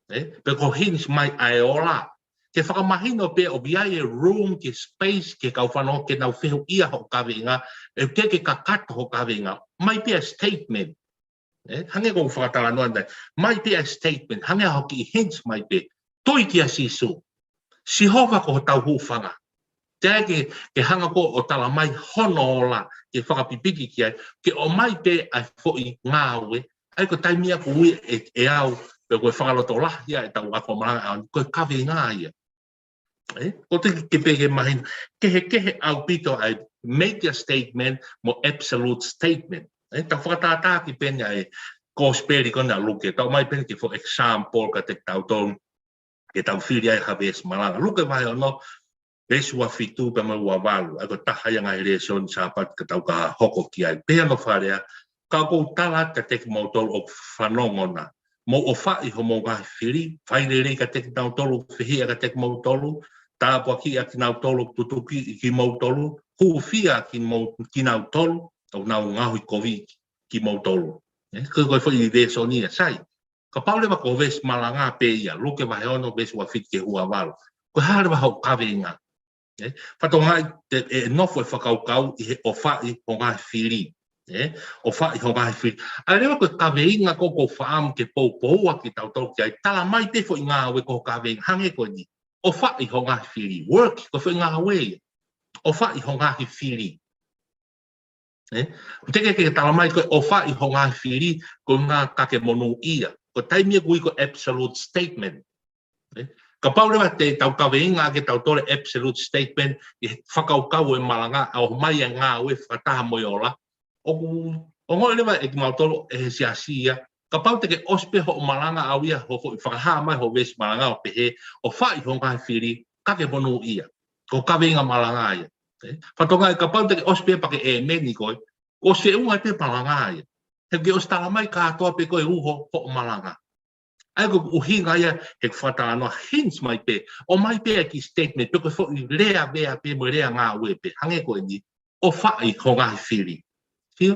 ʻe? Pe ko e hints mai ʻa e ola. Ke fakamahino pē ʻoku ʻi ai e room, ke space, ke kau fanongo, ke nau fehuʻia hoʻo kaveinga, ʻe ʻikai ke kakato hoʻo kaveinga. Mai pē ʻa e statement. ʻE? Hangē ko ʻeku fakatalanoa ʻanenai. Mai pē ʻa e statement, hangē ha kiʻi hints mai pē. Tui kia Sīsū. Sihova ko hotau hūfanga. Teʻeki ke, ke hanga ko ē ʻo talamai hono ola, ke fakapipiki ki ai, ke ʻomai pē ʻa e foʻi ngāue, ʻa ia ko e taimi ia ʻoku ui ʻe, ʻe au, pe ko e fakalotolahi ia ʻetau ako malanga, ʻa, ko e kaveinga ia. ʻE? ʻOku teʻeki ke pehē ke mahino, kehekehe ʻaupito ʻa e make a statement mo absolute statement. ʻE? Tau fakatātā ki pē ʻa e Kosipeli ko ena ʻa Luke, tau ʻomai pē ʻa e kiʻi foʻi example kiate kitautolu, ke tau fili ai ha veesi malanga. Luke vahe ono, veesi ua fitu pea mo e ua valu. ʻA ia ko e taha ia e ngaahi lēsoni Sāpate ka tau ka hoko ki ai. Pehē hono fakalea, ka ʻoku ou tala kiate kimoutolu ʻoku fanongo na. Mou ʻofaʻi homou ngaahi fili, fai lelei kiate kinautolu ʻoku fehiʻa kiate kimoutolu, tāpuakiʻi ʻa kinautolu ʻoku tutuki kimoutolu, hūfia kimou-, kinautolu ʻoku nau ngaohi kovi kimoutolu. ʻE, ko e, ko e foʻi lēsoni ia, sai. Kapau leva ko e veesi malanga pē ia, Luke vahe ono veesi ua fitu ki he ua valu. Ko e hā leva hoʻo kaveinga. ʻE, fatongia te, ʻe nofo e fakakaukau ʻi he ʻofaʻi ho ngaahi fili. ʻE, ʻofaʻi ho ngaahi fili. ʻA ia leva ko e kaveinga ko ē ʻoku ou faʻamu ke poupoua kitautolu ki ai, talamai pē foʻi ngāue ko e kaveinga, hangē ko eni. ʻOfaʻi ho ngaahi fili. Work, ko e foʻi ngāue ia. ʻOfaʻi ho ngaahi fili. ʻE? Teʻeki ke talamai ko e ʻofaʻi ho ngaahi fili, ko e ʻuhinga ka ke monūʻia. Ko e taimi ia ʻoku ui ko e absolute statement. ʻE? Kapau leva te tau kaveinga ʻaki ʻetautolu e absolute statement, ʻi he fakakaukau ʻo e malanga, ʻa ʻomai e ngāue fakataha mo e ola. ʻOku, ʻo ongoʻi leva ʻe kimautolu ʻe he siasi ia. Kapau te ke ʻosi pē hoʻo malanga ʻau ia hoʻo fakahā mai hoʻo veesi malanga ʻo pehē, ʻofaʻi ho ngaahi fili, ka ke monūʻia. Ko e kaveinga malanga ia. ʻE? Fatongia kapau te ke ʻosi pē pea ke ʻēmeni koe, ʻosi feʻunga pē malanga ia. He ke ʻosi talamai kātoa pē ko e uho hoʻo malanga. ʻA ia ko e ʻuhinga ia he fakatalanoa hints mai pē, ʻomai pē ʻa e kiʻi statement, pe ko e foʻi lea vea pē mo e lea ngāue pē, hangē ko eni, ʻofaʻi ho ngaahi fili. Sio?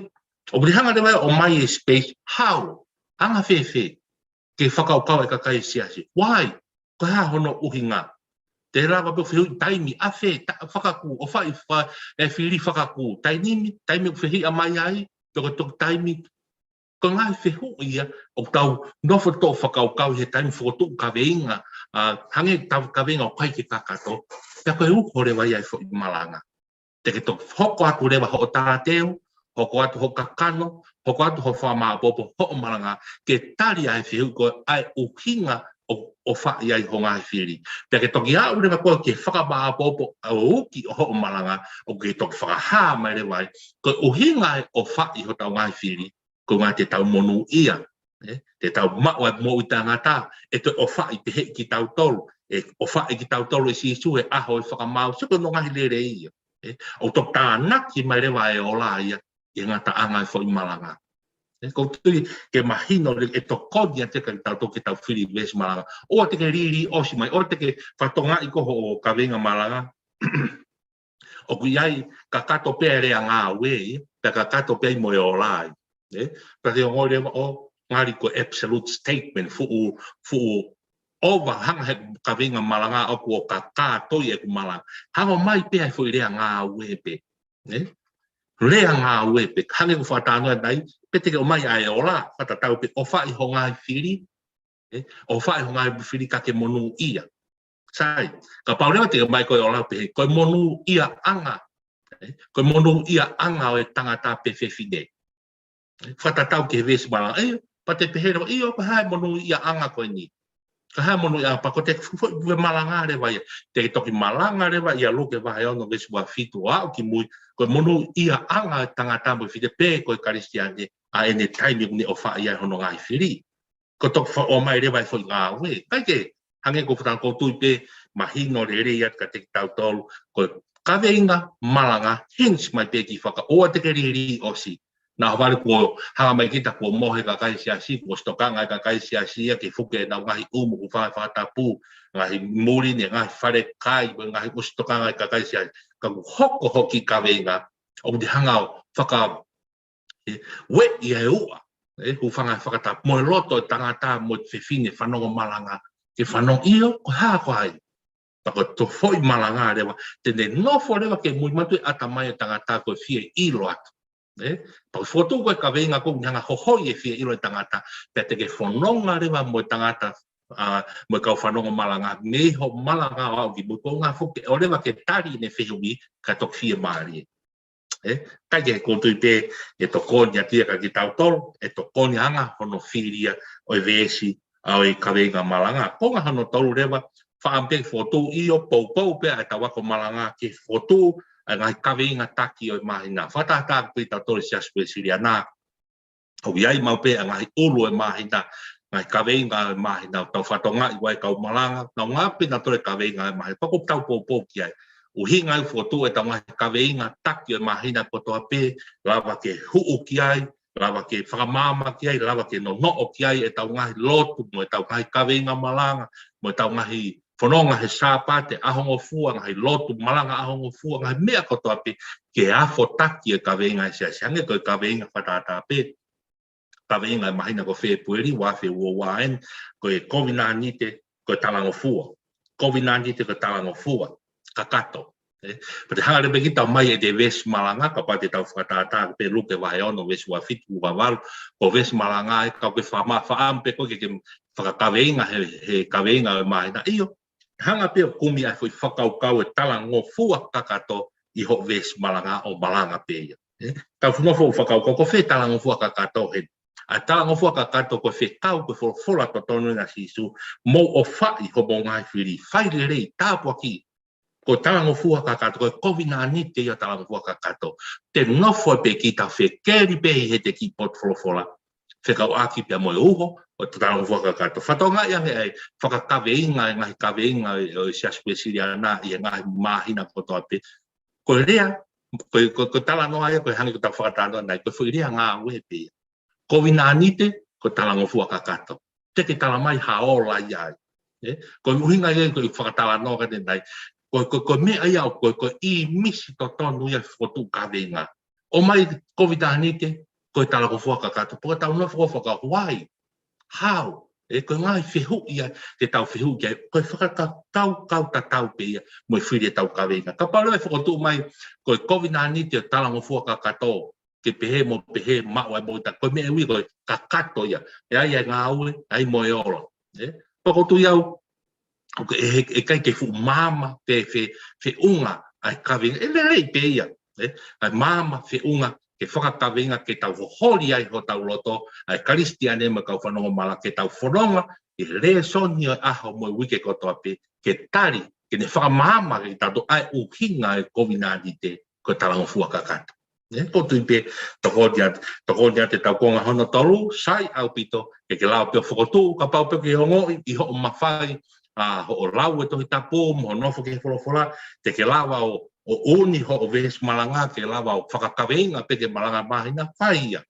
ʻOku ne hanga leva ʻo ʻomai e space, how? Anga fēfē? Ke fakakaukau e kakai siasi. Why? Ko e hā hono ʻuhinga? Te lava pē ʻo fehuʻi taimi, ʻafē, ta-, fakakū, ʻofaʻi fa-, e fili fakakū. Taimi, taimi ʻoku fehiʻa mai ai, pe ko e toki taimi, ko e ngaahi fehuʻi ia ʻoku tau nofo ʻo fakakaukau he taimi fokotuʻu kaveinga, ʻa, hangē tau kaveinga ʻoku ʻikai ke kakato. Pea ko e uho leva ia e foʻi malanga. Te ke toki hoko atu leva hoʻo talateu, hoko atu hoʻo kakano, hoko atu hoʻo fakamāʻopoʻopo hoʻo malanga, ke tali ʻa e fehuʻi ko e ʻa e ʻuhinga ʻo, ʻofaʻi ai ho ngaahi fili. Pea ke toki aʻu leva koe ke fakamāʻopoʻopo ʻa e uki ʻo hoʻo malanga, ʻo ke toki fakahā mai leva ai, ko e ʻuhinga e ʻofaʻi hotau ngaahi fili, ko e ʻuhinga te tau monūʻia, ē, te tau maʻu ʻa e moʻui taʻengata, ʻe toe ʻofaʻi pehē kitautolu, ʻe ʻofaʻi kitautolu ʻe Sīsū he ʻaho ʻo e fakamaau, sio ki hono ngaahi lelei ia. Ē, ʻoku toki tānaki mai leva e ola ia, ʻi he ngataʻanga e foʻi malanga. Ē, ʻoku ou tui ke mahino lelei ʻe tokoni atu kiate kitautolu ke tau fili veesi malanga. ʻOua te ke lī, lī ʻosi mai, ʻoua te ke fakatokangaʻi ko hoʻo kaveinga malanga ʻoku ʻi ai, kakato pē ʻa e lea ngāue ia, pea kakato pē ai mo e ola ia. Ē? Pea te ongoʻi leva ʻo ngali ko e absolute statement, fuʻu, fuʻu ʻova, hanga he kaveinga malanga ʻoku ou kakatoi ʻeku malanga. Hanga ʻo ʻomai pē ʻa e foʻi lea ngāue pē. Ē? Lea ngāue pē, hangē ko e fakatalanoa ʻanenai, pe te ke ʻomai ʻa e ola, fakatatau pē ʻofaʻi ho ngaahi fili, ē? ʻOfaʻi ho ngaahi fili ka ke monūʻia. Sai, kapau leva te ke ʻomai ko e ola pehē, ko e monūʻiaʻanga. Ē? Ko e monūʻiaʻanga ʻo e tangata pe fefine. Ē? Fakatatau ki he veesi malanga. Ē, pea te pehē leva, ʻio, ko e hā e monūʻiaʻanga ko eni? Ko e hā e monūʻiaʻanga, pea ko e foʻi malanga leva ia. Te ke toki malanga leva ia Luke vahe ono veesi ua fitu ʻo aʻu ki mui, ko e monūʻiaʻanga ʻo e tangata mo e fefine pe ko e Kalisitiane, ʻa ʻene taimi ʻoku ne ʻofaʻi ai hono ngaahi fili. Ko e toki fa-, ʻomai leva e foʻi ngāue. ʻIkai ke, hangē ko e fakatalanoa ʻoku ou tui pē, mahino lelei atu kiate kitautolu, ko e kaveinga malanga, hints mai pē ki he faka-, ʻoua te ke lī, lī ʻosi. Naʻa ʻohovale kuo hanga mai kita kuo mohe kakai siasi, kuo ʻosi tokanga e kakai siasi ia ke fuke ʻenau ngaahi ʻumu, hūfanga he fakatapu, ngaahi muli ni, ngaahi fale kai, mo e ngaahi ʻosi tokanga e kakai siasi. Ka kuo hoko hoʻo kiʻi kaveinga, ʻoku te hanga ʻo faka-, ē, ueʻi ʻa e uʻa, ē, hūfanga he fakatapu, mo e loto e tangata mo e fefine fanongo malanga, ke fanongo ʻio, ko e hā ko hai. Pea ko e foʻi malanga leva, te ne nofo leva ki mui, manatuʻi e ʻatamai e tangata ko e fie ʻilo atu. Ē, pea ko e fokotuʻu ko e kaveinga ʻoku ne hanga ʻo hohoi e fie ʻilo e tangata, pea te ke fononga leva mo e tangata, ʻa, mo e kau fanongo malanga, mei hoʻo malanga ʻo aʻu ki mui, ko e ʻuhinga foki ʻoku lava ke tali ʻene fehuʻi ka toki fiemālie. Ē, ʻikai ke, ʻoku ou tui pē ʻe tokoni atu ia kiate kitautolu, ʻe tokoni anga hono fili ia ʻo e veesi, ʻa, ʻo e kaveinga malanga. Konga hono tolu leva, fakaʻamu pē ke fokotuʻu, ʻio, poupou pē ʻa ʻetau ako malanga ke fokotuʻu ʻa e ngaahi kaveinga taki ʻo e māhina. Fakatātā pē kitautolu Siasi Uēsiliana, ʻoku ʻi ai maʻu pē ʻa e ngaahi ʻulu ʻo e māhina, ngaahi kaveinga ʻo e māhina, ʻoku tau fakatokangaʻi ʻe he kau malanga, nau ngāueʻaki pē nautolu e kaveinga ʻo e māhina, pea ʻoku tau poupou ki ai. ʻUhinga ia ʻoku fokotuʻu ʻetau ngaahi kaveinga taki ʻo e māhina kotoa pē, lava ke huʻu ki ai, lava ke fakamaama ki ai, lava ke nonoʻo ki ai ʻetau ngaahi lotu, mo ʻetau ngaahi kaveinga malanga, mo ʻetau ngaahi fononga he Sāpate ʻaho ngofua, ngaahi lotu malanga ʻaho ngofua, ngaahi meʻa kotoa pē ke afo taki e kaveinga e siasi. Hangē ko e kaveinga fakatātā pē, kaveinga e māhina ko Fēpueli, ua afe ua ua eni, ko e kovinānite, ko e talangofua. Kovinānite, ko e talangofua kakato. Ē, pea te hanga leva pē kita ʻo ʻomai ʻete veesi malanga, kapau te tau fakatātā pē Luke vahe ono, veesi ua fitu, ua valu, ko e veesi malanga ē, ka ʻoku ke fakama-, fakaʻamu pē koe ke, ke fakakaveinga he, he kaveinga ʻo e māhina. ʻIo, hanga pē ʻo kumi ʻa e foʻi fakakaukau e talangofua kakato ʻi hoʻo veesi malanga ʻo malanga pē ia. Ē, tau fuʻu nofo ʻo fakakaukau, ko fē talangofua kakato heni? ʻA e talangofua kakato ko e fekau, ko e folofola totonu ʻa Sīsū, mou ʻofaʻi homou ngaahi fili, fai lelei, tāpuakiʻi. Ko e talangofua kakato, ko e kovinānite ia ʻo e talangofua kakato. Te nofo pē kita ʻo fekeli pē ʻi heʻete kiʻi potu folofola, fekauʻaki pea mo e uho ʻo e talangofua kakato. Fakatokangaʻi ange ʻa e fakakaveinga, e ngaahi kaveinga ʻo e Siasi Uēsiliana ʻi he ngaahi māhina kotoa pē. Ko e lea, ko e, ko e, ko e talanoa ia, ko e hangē ko ʻetau fakatalanoa ʻanenai, ko e foʻi lea ngāue pē ia. Kovinānite, ko e talangofua kakato. Te ke talamai ha ola ia ai. Ē? Ko e ʻuhinga ia ko e fakatalanoa ko ʻanenai. Ko, ko, ko e meʻa ia, ko, ko e ʻīmisi totonu ia e fokotuʻu kaveinga. ʻOmai kovinānite, ko e talangofua kakato. Pea tau nofo ʻo fakahuai. How? Ē, ko e ngaahi fehuʻi ia te tau fehuʻi ki ai, ko e fakakaukau tatau pē ia mo e fili ʻetau kaveinga. Kapau leva ʻe fokotuʻu mai, ko e kovinānite ʻo e talangofua kakato, ke pehē mo pehē, maʻu ai mo ita, ko e meʻa ʻe ui ko e kakato ia. ʻE ʻi ai e ngāue, ʻi ai mo e ola. ʻE? Pea ʻoku ou tui au, ʻoku ʻikai ke fuʻu maama, pe, pe, feʻunga ʻa e kaveinga. ʻE lelei pē ia. ʻE? ʻA e maama, feʻunga, ke fakakaveinga, ke tau hoholi ai hotau loto, ʻa e Kalisitiane mo e kau fanongo malanga, ke tau fononga ʻi he lēsoni ʻo e ʻaho mo e uike kotoa pē, ke tali, ke ne fakamaama ke tau toʻo ʻa e ʻuhinga ʻo e kovinānite, ko e talangofua kakato. ʻE, ʻoku ou tui pē, tokoni atu, tokoni atu e tau konga hono tolu, sai ʻaupito, ke ke lava pē ʻo fokotuʻu, kapau pē ʻoku ke ongoʻi ʻi hoʻo mafai, ʻa hoʻo lau e Tohi Tapu, mo hoʻo nofo ki he folofola, te ke lava ʻo, ʻo ʻuni hoʻo veesi malanga, ke lava ʻo fakakaveinga pē ki he malanga māhina, fai ia.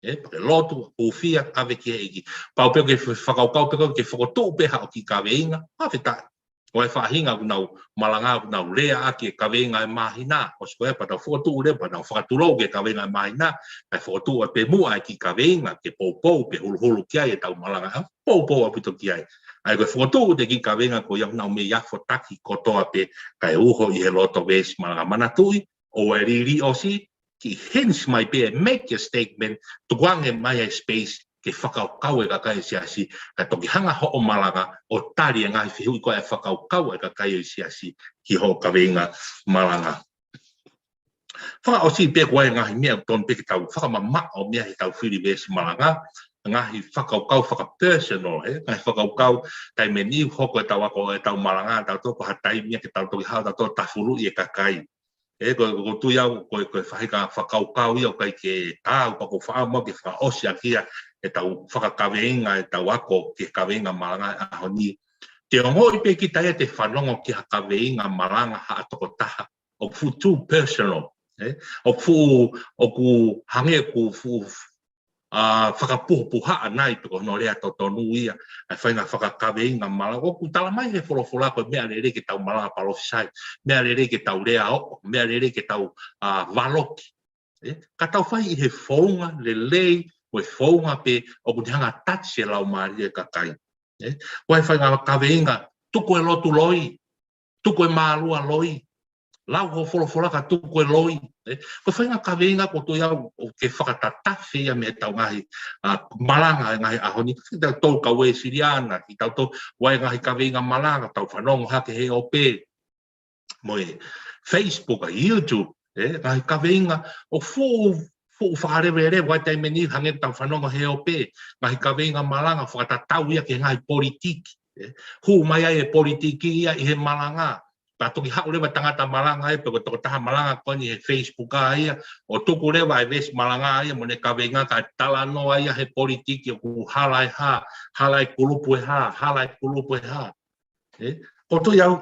ʻE, pea ke lotu, hūfia, ʻave ki he ʻEiki. Pau pē ʻoku ke fe-, fakakaukau pē ʻoku ke fokotuʻu pē haʻo kiʻi kaveinga, fakafetaʻi. ʻOku ʻi ai e faʻahinga ʻoku nau malanga, ʻoku nau leaʻaki e kaveinga ʻo e māhina, ʻosi ko ia pea nau fokotuʻu leva, pea nau fakatulou ki he kaveinga ʻo e māhina, kae fokotuʻu ai pē muʻa e kiʻi kaveinga, ke poupou, pe huluhulu ki ai e tau malanga, ʻa, poupou ʻaupito ki ai. ʻA ia ko e fokotuʻu ʻete kiʻi kaveinga ko ia ʻoku nau mei afo taki kotoa pē, kae uho ʻi he loto veesi malanga. Manatuʻi, ʻoua ʻe liliu ʻosi, kiʻi hints mai pē, make a statement, tukuange mai e space, ke fakakaukau e kakai e siasi, kae toki hanga hoʻo malanga ʻo tali e ngaahi fehuʻi ko ē ʻe fakakaukau e kakai e siasi ki hoʻo kaveinga malanga. Fakaʻosi pē ko e ngaahi meʻa ʻoku tonu pē ke tau fakamamaʻo mei ai he tau fili veesi malanga, ngaahi fakakaukau fakapersonal, ʻe, ngaahi fakakaukau taimi ni hoko e tau ako, e tau malanga, tau toko ha taimi ke tau toki haʻu, tau toko tafuluʻi e kakai. ʻE, ko, ʻoku ou tui au, ko, ko e faʻahinga fakakaukau ia ʻoku ʻikai ke tau, pea ʻoku ou faʻa mau ke fakaʻosi ʻaki ia e tau fakakaveinga, e tau ako ki he kaveinga malanga ʻo e ʻaho ni. Te ongoʻi pē kita ia ʻete fanongo ki ha kaveinga malanga ha tokotaha, ʻoku fuʻu too personal, ʻe? ʻOku fuʻu, ʻoku hangē ʻoku fuʻu ʻa, fakapuhapuhaʻa nai pe ko hono lea totonu ia, ʻa e faʻahinga fakakaveinga malanga. ʻOku tala mai he folofola ko e meʻa lelei ke tau malanga palōfisai, meʻa lelei ke tau lea ʻo, meʻa lelei ke tau, ʻa, valoki. ʻE? Ka tau fai ʻi he founga lelei, mo e founga pē ʻoku ne hanga ʻo touch e laumālie e kakai. ʻE? Ko e faʻahinga kaveinga, tuku e lotu loi, tuku e mālua loi, lau hoʻo folofola ka tuku e loi. ʻE, ko e faʻahinga kaveinga ʻoku ou tui au ʻoku ke fakatatafe ia mei he tau ngaahi, ʻa, malanga he ngaahi ʻaho ni. Kitautolu kau Uēsiliana, kitautolu ʻoku ʻi ai e ngaahi kaveinga malanga, tau fanongo hake he ʻope, mo e Facebook, ʻa, YouTube, ʻe, ngaahi kaveinga ʻoku fuʻu, fuʻu fakaleveleveʻi, ʻi he taimi ni hangē tau fanongo he ʻope, ngaahi kaveinga malanga fakatatau ia ki he ngaahi politiki, ʻe, hū mai ai e politiki ia ʻi he malanga. Pea toki haʻu leva e tangata malanga ia, pe ko e tokotaha malanga ko eni he Facebook ʻa ia, ʻo tuku leva e veesi malanga ia, mo ʻene kaveinga kae talanoa ia he politiki ʻoku hala e hā, hala e kulupu e hā, hala e kulupu e hā. ʻE, ʻoku ou tui au,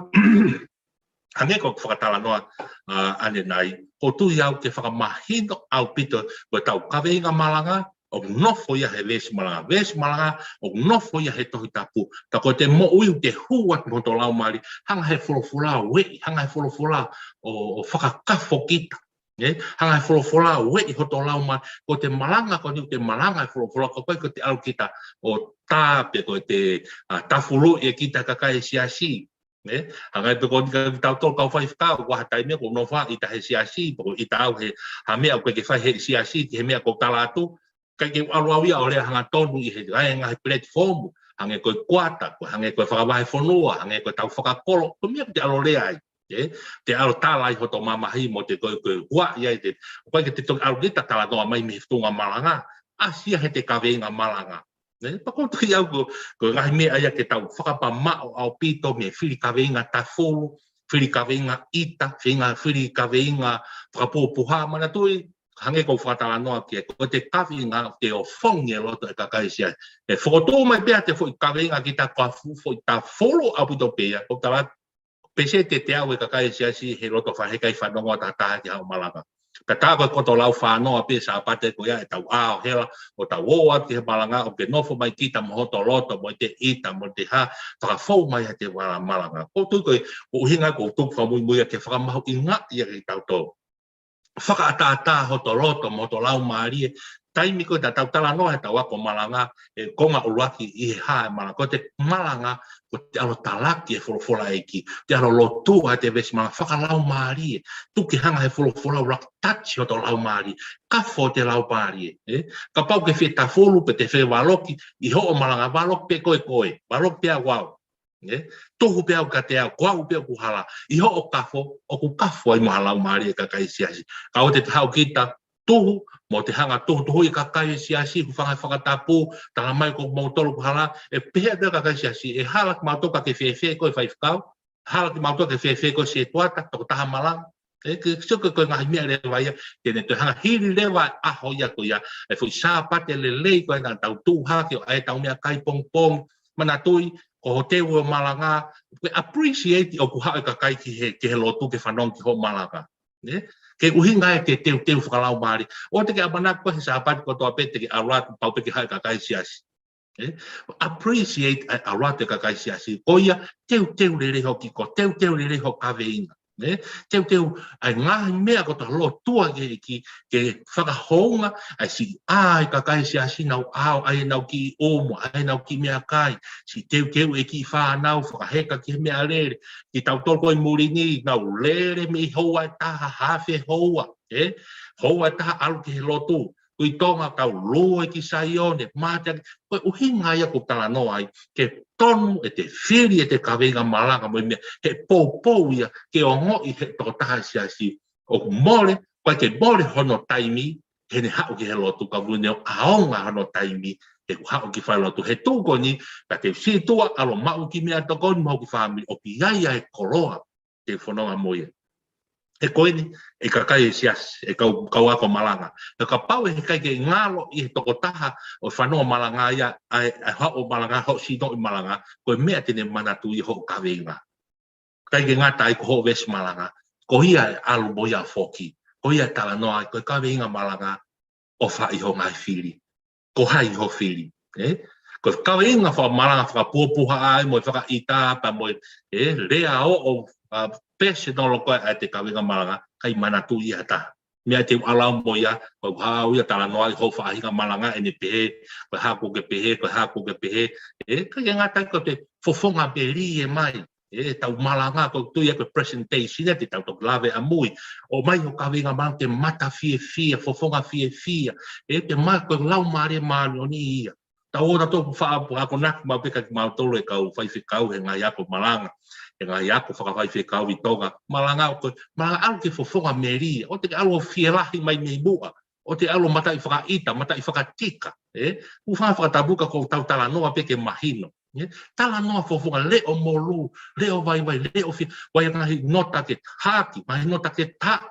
hangē ko ʻeku fakatalanoa, ʻa, ʻanenai, ʻoku ou tui au ke fakamahino ʻaupito, ko e tau kaveinga malanga, ʻoku nofo ia he veesi malanga, veesi malanga, ʻoku nofo ia he Tohi Tapu, ka ko ʻete moʻui ʻoku te hū atu mo hoto laumālie, hanga he folofola ʻo ueʻi, hanga he folofola ʻo, ʻo fakakafo kita. ʻE, hanga he folofola ʻo ueʻi hoto laumālie, ko ʻete malanga, ko eni ʻoku te malanga he folofola, ko e ʻikai ko ʻete ʻalu kita ʻo tā pe ko ʻete, ʻa, tafuluʻi ʻe kita kakai e siasi. ʻE, hangē pē ko eni kitautolu kau faifekau, ʻoku ʻi ai ha taimi ʻoku ou nofo ʻi he siasi, pe ko ʻita au he, ha meʻa ʻoku ʻikai ke fai he siasi, ki he meʻa ʻoku ou tala atu, ʻikai ke u ʻalu au ia ʻo lea hangatonu ʻi he, ʻa e ngaahi platform, hangē ko e kuata, ko e hangē ko e fakavahefonua, hangē ko e tau fakakolo, ko e meʻa ʻoku te ʻalu ʻo lea ai, ʻe? Te ʻalu ʻo tala ai hoto mamahi mo te ko e, ko e huaʻi ai te, ʻoku ʻikai ke te toki ʻalu kita ʻo talanoa mai mei he tuʻunga malanga, ʻasi ia heʻete kaveinga malanga. ʻE, pea ʻoku ou tui au ko, ko e ngaahi meʻa ia ke tau fakamamaʻo ʻaupito mei he fili kaveinga tafulu, fili kaveinga ʻita, fili, fili kaveinga fakapuhapuha, manatuʻi, hangē ko ʻeku fakatalanoa ki ai, ko ʻete kaveinga ʻoku te ofongi e loto e kakai e siasi. ʻE fokotuʻu mai pē ʻete foʻi kaveinga kita ko ha fuʻu foʻi tafulu ʻaupito pē ia, ʻoku tala pē se te te au e kakai e siasi he loto fa-, heʻikai fanongo ʻa e taha ki haʻo malanga. Pea tā ko e koto lau fānoa pē Sāpate ko ia ʻetau ʻā ʻo hela, ʻo tau ō atu ki he malanga, ʻoku ke nofo mai kita mo hoto loto, mo ʻete ʻita, mo ʻete hā, fakafou mai heʻete vala malanga. ʻOku ou tui ko e, ko e ʻuhinga ʻoku ou tuku fakamuimui ia ke fakamahuʻingaʻi ia kitautolu. Fakaʻataʻatā hoto loto mo hoto laumālie, taimi ko ē te tau talanoa he tau ako malanga, ʻe konga ʻuluaki ʻi he hā e malanga, ko ʻete malanga, ko ʻete ʻalu ʻo talaki e folofola ʻa e ʻEiki, ʻete ʻalu ʻo lotua ʻete veesi malanga fakalaumālie, tuku ke hanga he folofola ʻuluaki touch hoto laumālie, kafo ʻete laumālie, ē? Kapau ʻoku ke fie tafulu pe te fie valoki, ʻi hoʻo malanga valoki pē koe koe, valoki pē au au. Ē? Tuhu pē au kiate au, ko au pē ʻoku hala. ʻI hoʻo kafo, ʻoku kafo ai mo ha laumālie ʻa e kakai siasi. Ka ʻoua te te haʻu kita, tuhu, mo te hanga tuhutuhuʻi e kakai siasi, hūfanga he fakatapu, tala mai ko moutolu ʻoku hala, ʻe pehē pē kakai siasi, ʻe hala kimautolu ka ke fēfē koe faifekau, hala kimautolu ka ke fēfē koe setuata, tokotaha malanga. Ē, ke sio ko e ngaahi meʻa leva ia, te ne toe hanga hili leva ʻaho ia ko ia, e foʻi Sāpate lelei ko ē naʻa tau tuʻu hake ʻo ʻai ʻetau meʻakai pongipongi, manatuʻi, ko hoʻo teu ʻo malanga, ke appreciate ʻoku haʻu e kakai ki he, ki he lotu ke fanongo ki hoʻo malanga. Ē? Ke ʻuhinga ia ke teuteu fakalaumālie. ʻOua te ke ʻamanaki ko e Sāpate kotoa pē te ke ʻalu atu pau pē ke haʻu e kakai siasi. Ē? Appreciate ʻa e ʻalu atu e kakai siasi. Ko ia, teuteu lelei hoʻo kiko, teuteu lelei hoʻo kaveinga. Ē? Teuteu ʻa e ngaahi meʻa ko ʻete lotua ki he ʻEiki, ke fakahounga ʻa e siʻi ʻā e kakai siasi nau ʻā ʻo ʻai ʻenau kiʻi ʻumu, ʻai ʻenau kiʻi meʻakai, siʻi teuteu e kiʻi fānau, fakaheka ki he meʻalele, kitautolu ko ē ʻi muli ni, nau lele mei he houa ʻe taha, haafe houa, ē? Houa ʻe taha ʻalu ki he lotu, kui Tonga kau lue ki Saione, mātaki, ko e ʻuhinga ia ʻoku talanoa ai, ke tonu ʻete fili ʻete kaveinga malanga mo e meʻa, he poupou ia, ke ongoʻi he tokotaha siasi, ʻoku mole, ko e ke mole hono taimi, he ne haʻu ki he lotu ka vune ʻo ʻaonga hono taimi, he ʻoku haʻu ki fai lotu, he tuʻu ko eni, ka te situa ʻalu ʻo maʻu kiʻi meʻatokoni mo hoku fāmili, ʻoku ʻi ai ʻa e koloa, te fononga mo ia. He ko eni, e kakai e siasi, e kau, kau ako malanga. He kapau ʻe ʻikai ke ngalo ʻi he tokotaha ʻo e fanongo malanga ia, ʻa e, ʻa e haʻu ʻo malanga, hoʻo sino ʻi malanga, ko e meʻa te ne manatuʻi hoʻo kaveinga. ʻIkai ke ngata ai ko hoʻo veesi malanga. Ko ia ʻe ʻalu mo ia foki. Ko ia ʻe talanoa ai, ko e kaveinga malanga, ʻofa ʻi hoʻo ngaahi fili. Ko hai hoʻo fili, ē? Ko e kaveinga fakamalanga fakapuapuha ai mo e fakaʻita pea mo e, ē, lea ʻo, ʻo, ʻa, personal ko ē ʻa ʻete kaveinga malanga, ʻikai manatuʻi ia ha taha. Meʻa te u ʻalu au mo ia, ko e haʻu ia talanoa ʻi hoʻo faʻahinga malanga ʻene pehē, ko e hā ʻoku ke pehē, ko e hā ʻoku ke pehē, ē, ʻikai ke ngata ai ko ʻete fofonga melie mai. Ē, tau malanga ko e tui ia ko e presentation ia te tau toki lave ʻamui. ʻOmai hoʻo kaveinga malanga ke mata fiefia, fofonga fiefia. Ē, te ma ko e Laumālie Māʻoniʻoni ia. Tau ō tautolu faʻa pu akonaki maʻu pē kia kimautolu e kau faifekau he ngaahi ako malanga. He ngaahi ako fakafaifekau ʻi Tonga. Malanga ko e, malanga ʻalu ke fofonga melie. ʻOua te ke ʻalu ʻo fielahi mai mei muʻa. ʻOua te ʻalu ʻo mataʻi fakaʻita, mataʻi fakatika, ē? Hūfanga he fakatapu ka ko ʻetau talanoa pē ke mahino, ē? Talanoa fofonga, leʻo molū, leʻo vaivai, leʻo fie, ʻoua ʻe ngaahi nota ke haki, ngaahi nota ke taʻu,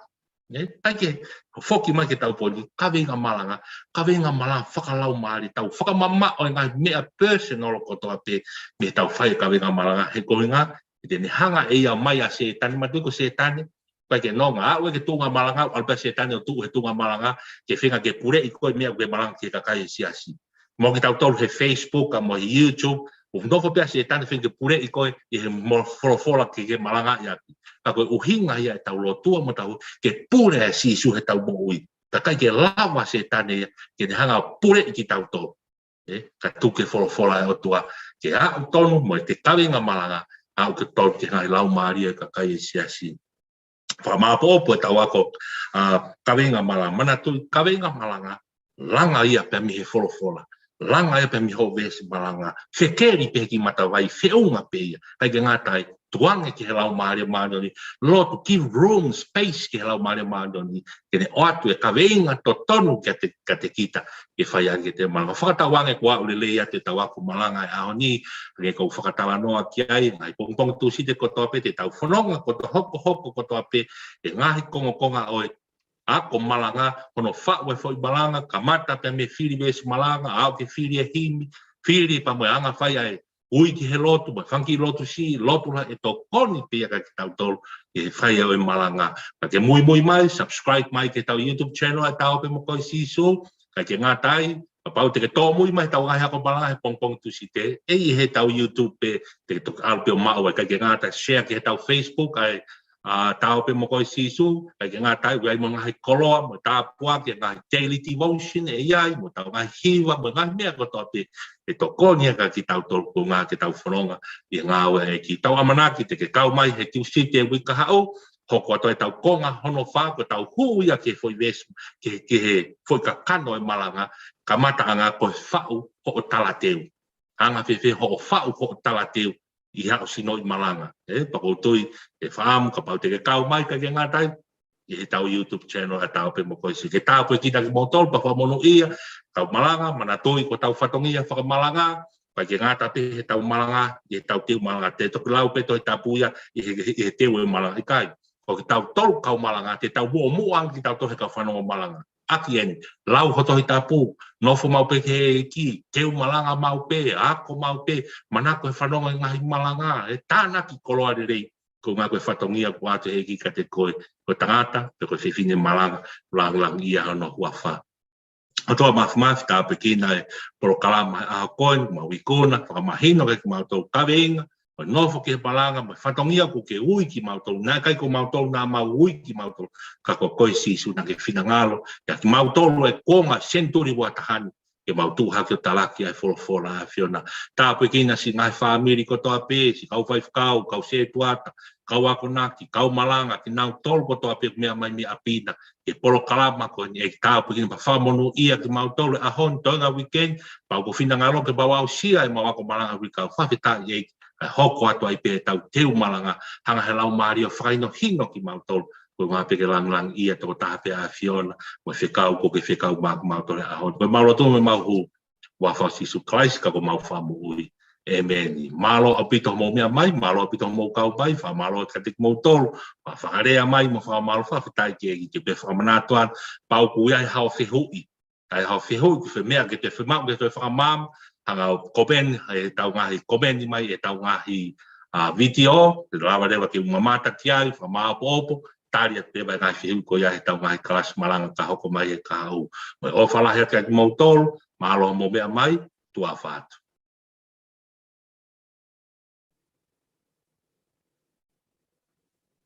ē? ʻIkai ke foki mai ki heʻetau poini, kaveinga malanga, kaveinga malanga fakalaumālie, tau fakamamaʻo e ngaahi meʻa personal kotoa pē, mei heʻetau fai e kaveinga malanga, he ko e ʻuhinga, ʻe te ne hanga ʻe ia mai ʻa Sētane, manatuʻi ko Sētane, ʻikai ke nonga, aʻu ē ki he tuʻunga malanga, ʻalu pē ʻa Sētane ʻo tuʻu he tuʻunga malanga, ke feinga ke puleʻi koe meʻa ʻoku ke malanga ki he kakai e siasi. Mo kitautolu he Facebook, ʻa mo he YouTube, ʻoku nofo pē ʻa Sētane feinga ke puleʻi koe ʻi he mo-, folofola ke ke malanga ʻi ʻapi. Ka ko e ʻuhinga ia ʻetau lotua mo tau, ke pule ʻa Sīsū heʻetau moʻui. Ka ʻikai ke lava ʻa Sētane ia, ke ne hanga ʻo puleʻi kitautolu. Ē, ka tuku e folofola ʻa e ʻOtua, ke aʻu tonu mo ʻete kaveinga malanga, aʻu ke tonu ki he ngaahi laumālie ʻo e kakai e siasi. Fakamāʻopoʻopo ʻetau ako, ʻa, kaveinga malanga, manatuʻi kaveinga malanga, langa ia pē mei he folofola, langa ia pē mei hoʻo veesi malanga, fekeli pē ki he matavai, feʻunga pē ia, ʻikai ke ngata ai, tukuange ki he Laumālie Māʻoniʻoni, lotu, give room, space ki he Laumālie Māʻoniʻoni, ke ne ʻoatu e kaveinga totonu kiate, kiate kita, ke fai ange ʻete malanga. Fakatauange kuo aʻu lelei atu ʻetau ako malanga he ʻaho ni, ke kau fakatalanoa ki ai, ngaahi pongipongi Tūsite kotoa pē, te tau fononga kotoa hokohoko kotoa pē, he ngaahi kongokonga ʻo e ako malanga, hono faʻu e foʻi malanga, kamata pē mei he fili veesi malanga, aʻu ki he fili e himi, fili pea mo e anga fai ʻa e ui ki he lotu, mo e fanga kiʻi lotu siʻi, lotu lahi ʻe tokoni pē ia kiate kitautolu, ʻi he fai ʻo e malanga. Ka ke muimui mai, subscribe mai ki heʻetau YouTube channel ʻa e Ta ō pē mo koe Sīsū, ʻikai ke ngata ai, kapau te ke tōmui mai heʻetau ngaahi ako malanga he pongipongi Tūsite, ʻe ʻi heʻetau YouTube pē, te ke toki ʻalu pē ʻo maʻu ai, ʻikai ke ngata ai, share ki heʻetau Facebook, ʻa e ʻa, Tao Pē Mo Koe Sīsū, ʻikai ke ngata ai, ʻoku ʻi ai mo e ngaahi koloa, mo e tāpuaki, ngaahi daily devotion ʻe ʻi ai, mo ʻetau ngaahi hiva, mo e ngaahi meʻa kotoa pē ʻe tokoni ai kiate kitautolu koeʻuhi ke tau fononga ʻi he ngāue ʻa e ʻEiki. Tau ʻamanaki te ke kau mai he Tiusite uike kahaʻu, hoko atu ʻetau konga hono fā, ko ʻetau hū ia ki he foʻi veesi, ki he, ki he foʻi kakano ʻo e malanga, kamataʻanga ko e faʻu hoʻo talateu. Anga-fēfē hoʻo faʻu hoʻo talateu ʻi haʻo sinoʻi malanga. ʻE, pea ʻoku ou tui ʻe fakaʻamu kapau te ke kau mai, ʻikai ke ngata ai, ʻi heʻetau YouTube channel ʻa Tao Pē Mo Koe Sīsū. Ke tāpuekina kimoutolu, pea fakamonūʻia, kau malanga, manatuʻi ko ʻetau fatongia fakamalanga, ʻikai ke ngata pē heʻetau malanga, ʻi heʻetau teu malanga, te toki lau pē Tohi Tapu ia, ʻi he, ʻi he teu ʻo e malanga, ʻikai. Ko kitautolu kau malanga, te tau muʻomuʻa ange kitautolu he kau fanongo malanga. ʻAki eni, lau ho Tohi Tapu, nofo maʻu pē ki he ʻEiki, teu malanga maʻu pē, ako maʻu pē, manako he fanongo ʻi he ngaahi malanga, ʻe tānaki koloa lelei, koeʻuhi ko e fatongia kuo ʻoatu ʻe he ʻEiki kiate koe, ko e tangata, pe ko e fefine malanga, langilangiʻia hono huafa. ʻOtua Māfimafi, tāpuekina e polokalama he ʻaho ko eni, mau ikuna, fakamahino kiate kimautolu kaveinga, mo e nofo ki he malanga, mo e fatongia kuo ke ui kimautolu, naʻe ʻikai ko mautolu naʻa mau ui kimautolu, ka ko koe Sīsū naʻa ke finangalo, ʻiate kimautolu ʻi he konga senituli ua taha ni, ke mau tuʻu hake ʻo talaki ʻa e folofola ʻa e ʻAfiona. Tāpuekina siʻi ngaahi fāmili kotoa pē, siʻi kau faifekau, kau sētuata, kau akonaki, kau malanga, kinautolu kotoa pē ʻoku meʻa mai mei ʻapi na, ʻi he polokalama ko eni, ʻEiki, tāpuekina pea fakamonūʻia kimautolu he ʻaho ni, toenga uike ni, pea ʻoku finangalo ke mau aʻusia ʻemau ako malanga uike kahaʻu, fakafetaʻi ʻEiki, ʻa e hoko atu ai pē ʻetau teu malanga, hanga ʻe he Laumālie ʻo fakahinohino kimautolu, koeʻuhi pē ke langilangiʻia tokotaha pē ʻa e ʻAfiona, mo e fekau kuo ke fekau maʻa kimautolu he ʻaho ni. Ko ʻemau lotu mo ʻemau hū, huafa ʻo Sīsū Kalaisi ko homau Fakamoʻui. ʻĒmeni. Mālō ʻaupito hoʻomou meʻa mai, mālō ʻaupito hoʻomou kau mai, fakamālō kiate kimoutolu, fakalea mai mo fakamālō, fakafetaʻi ki he ʻEiki. Pea fakamanatu atu, kapau ʻoku ʻi ai haʻo fehuʻi, ʻi ai haʻo fehuʻi, ko e meʻa ke te fiemaʻu ke toe fakamaama, hanga ʻo comment heʻetau ngaahi, comment mai heʻetau ngaahi, ʻa, vitiō, te lava leva ke u mamata ki ai, fakamāʻopoʻopo, tali atu pē ʻa e ngaahi fehuʻi ko ia heʻetau ngaahi kalasi malanga ka hoko mai he kahaʻu. Mo e ʻofa lahi atu kiate kimoutolu, mālō hoʻomou meʻa mai, tuʻa ʻofa atu.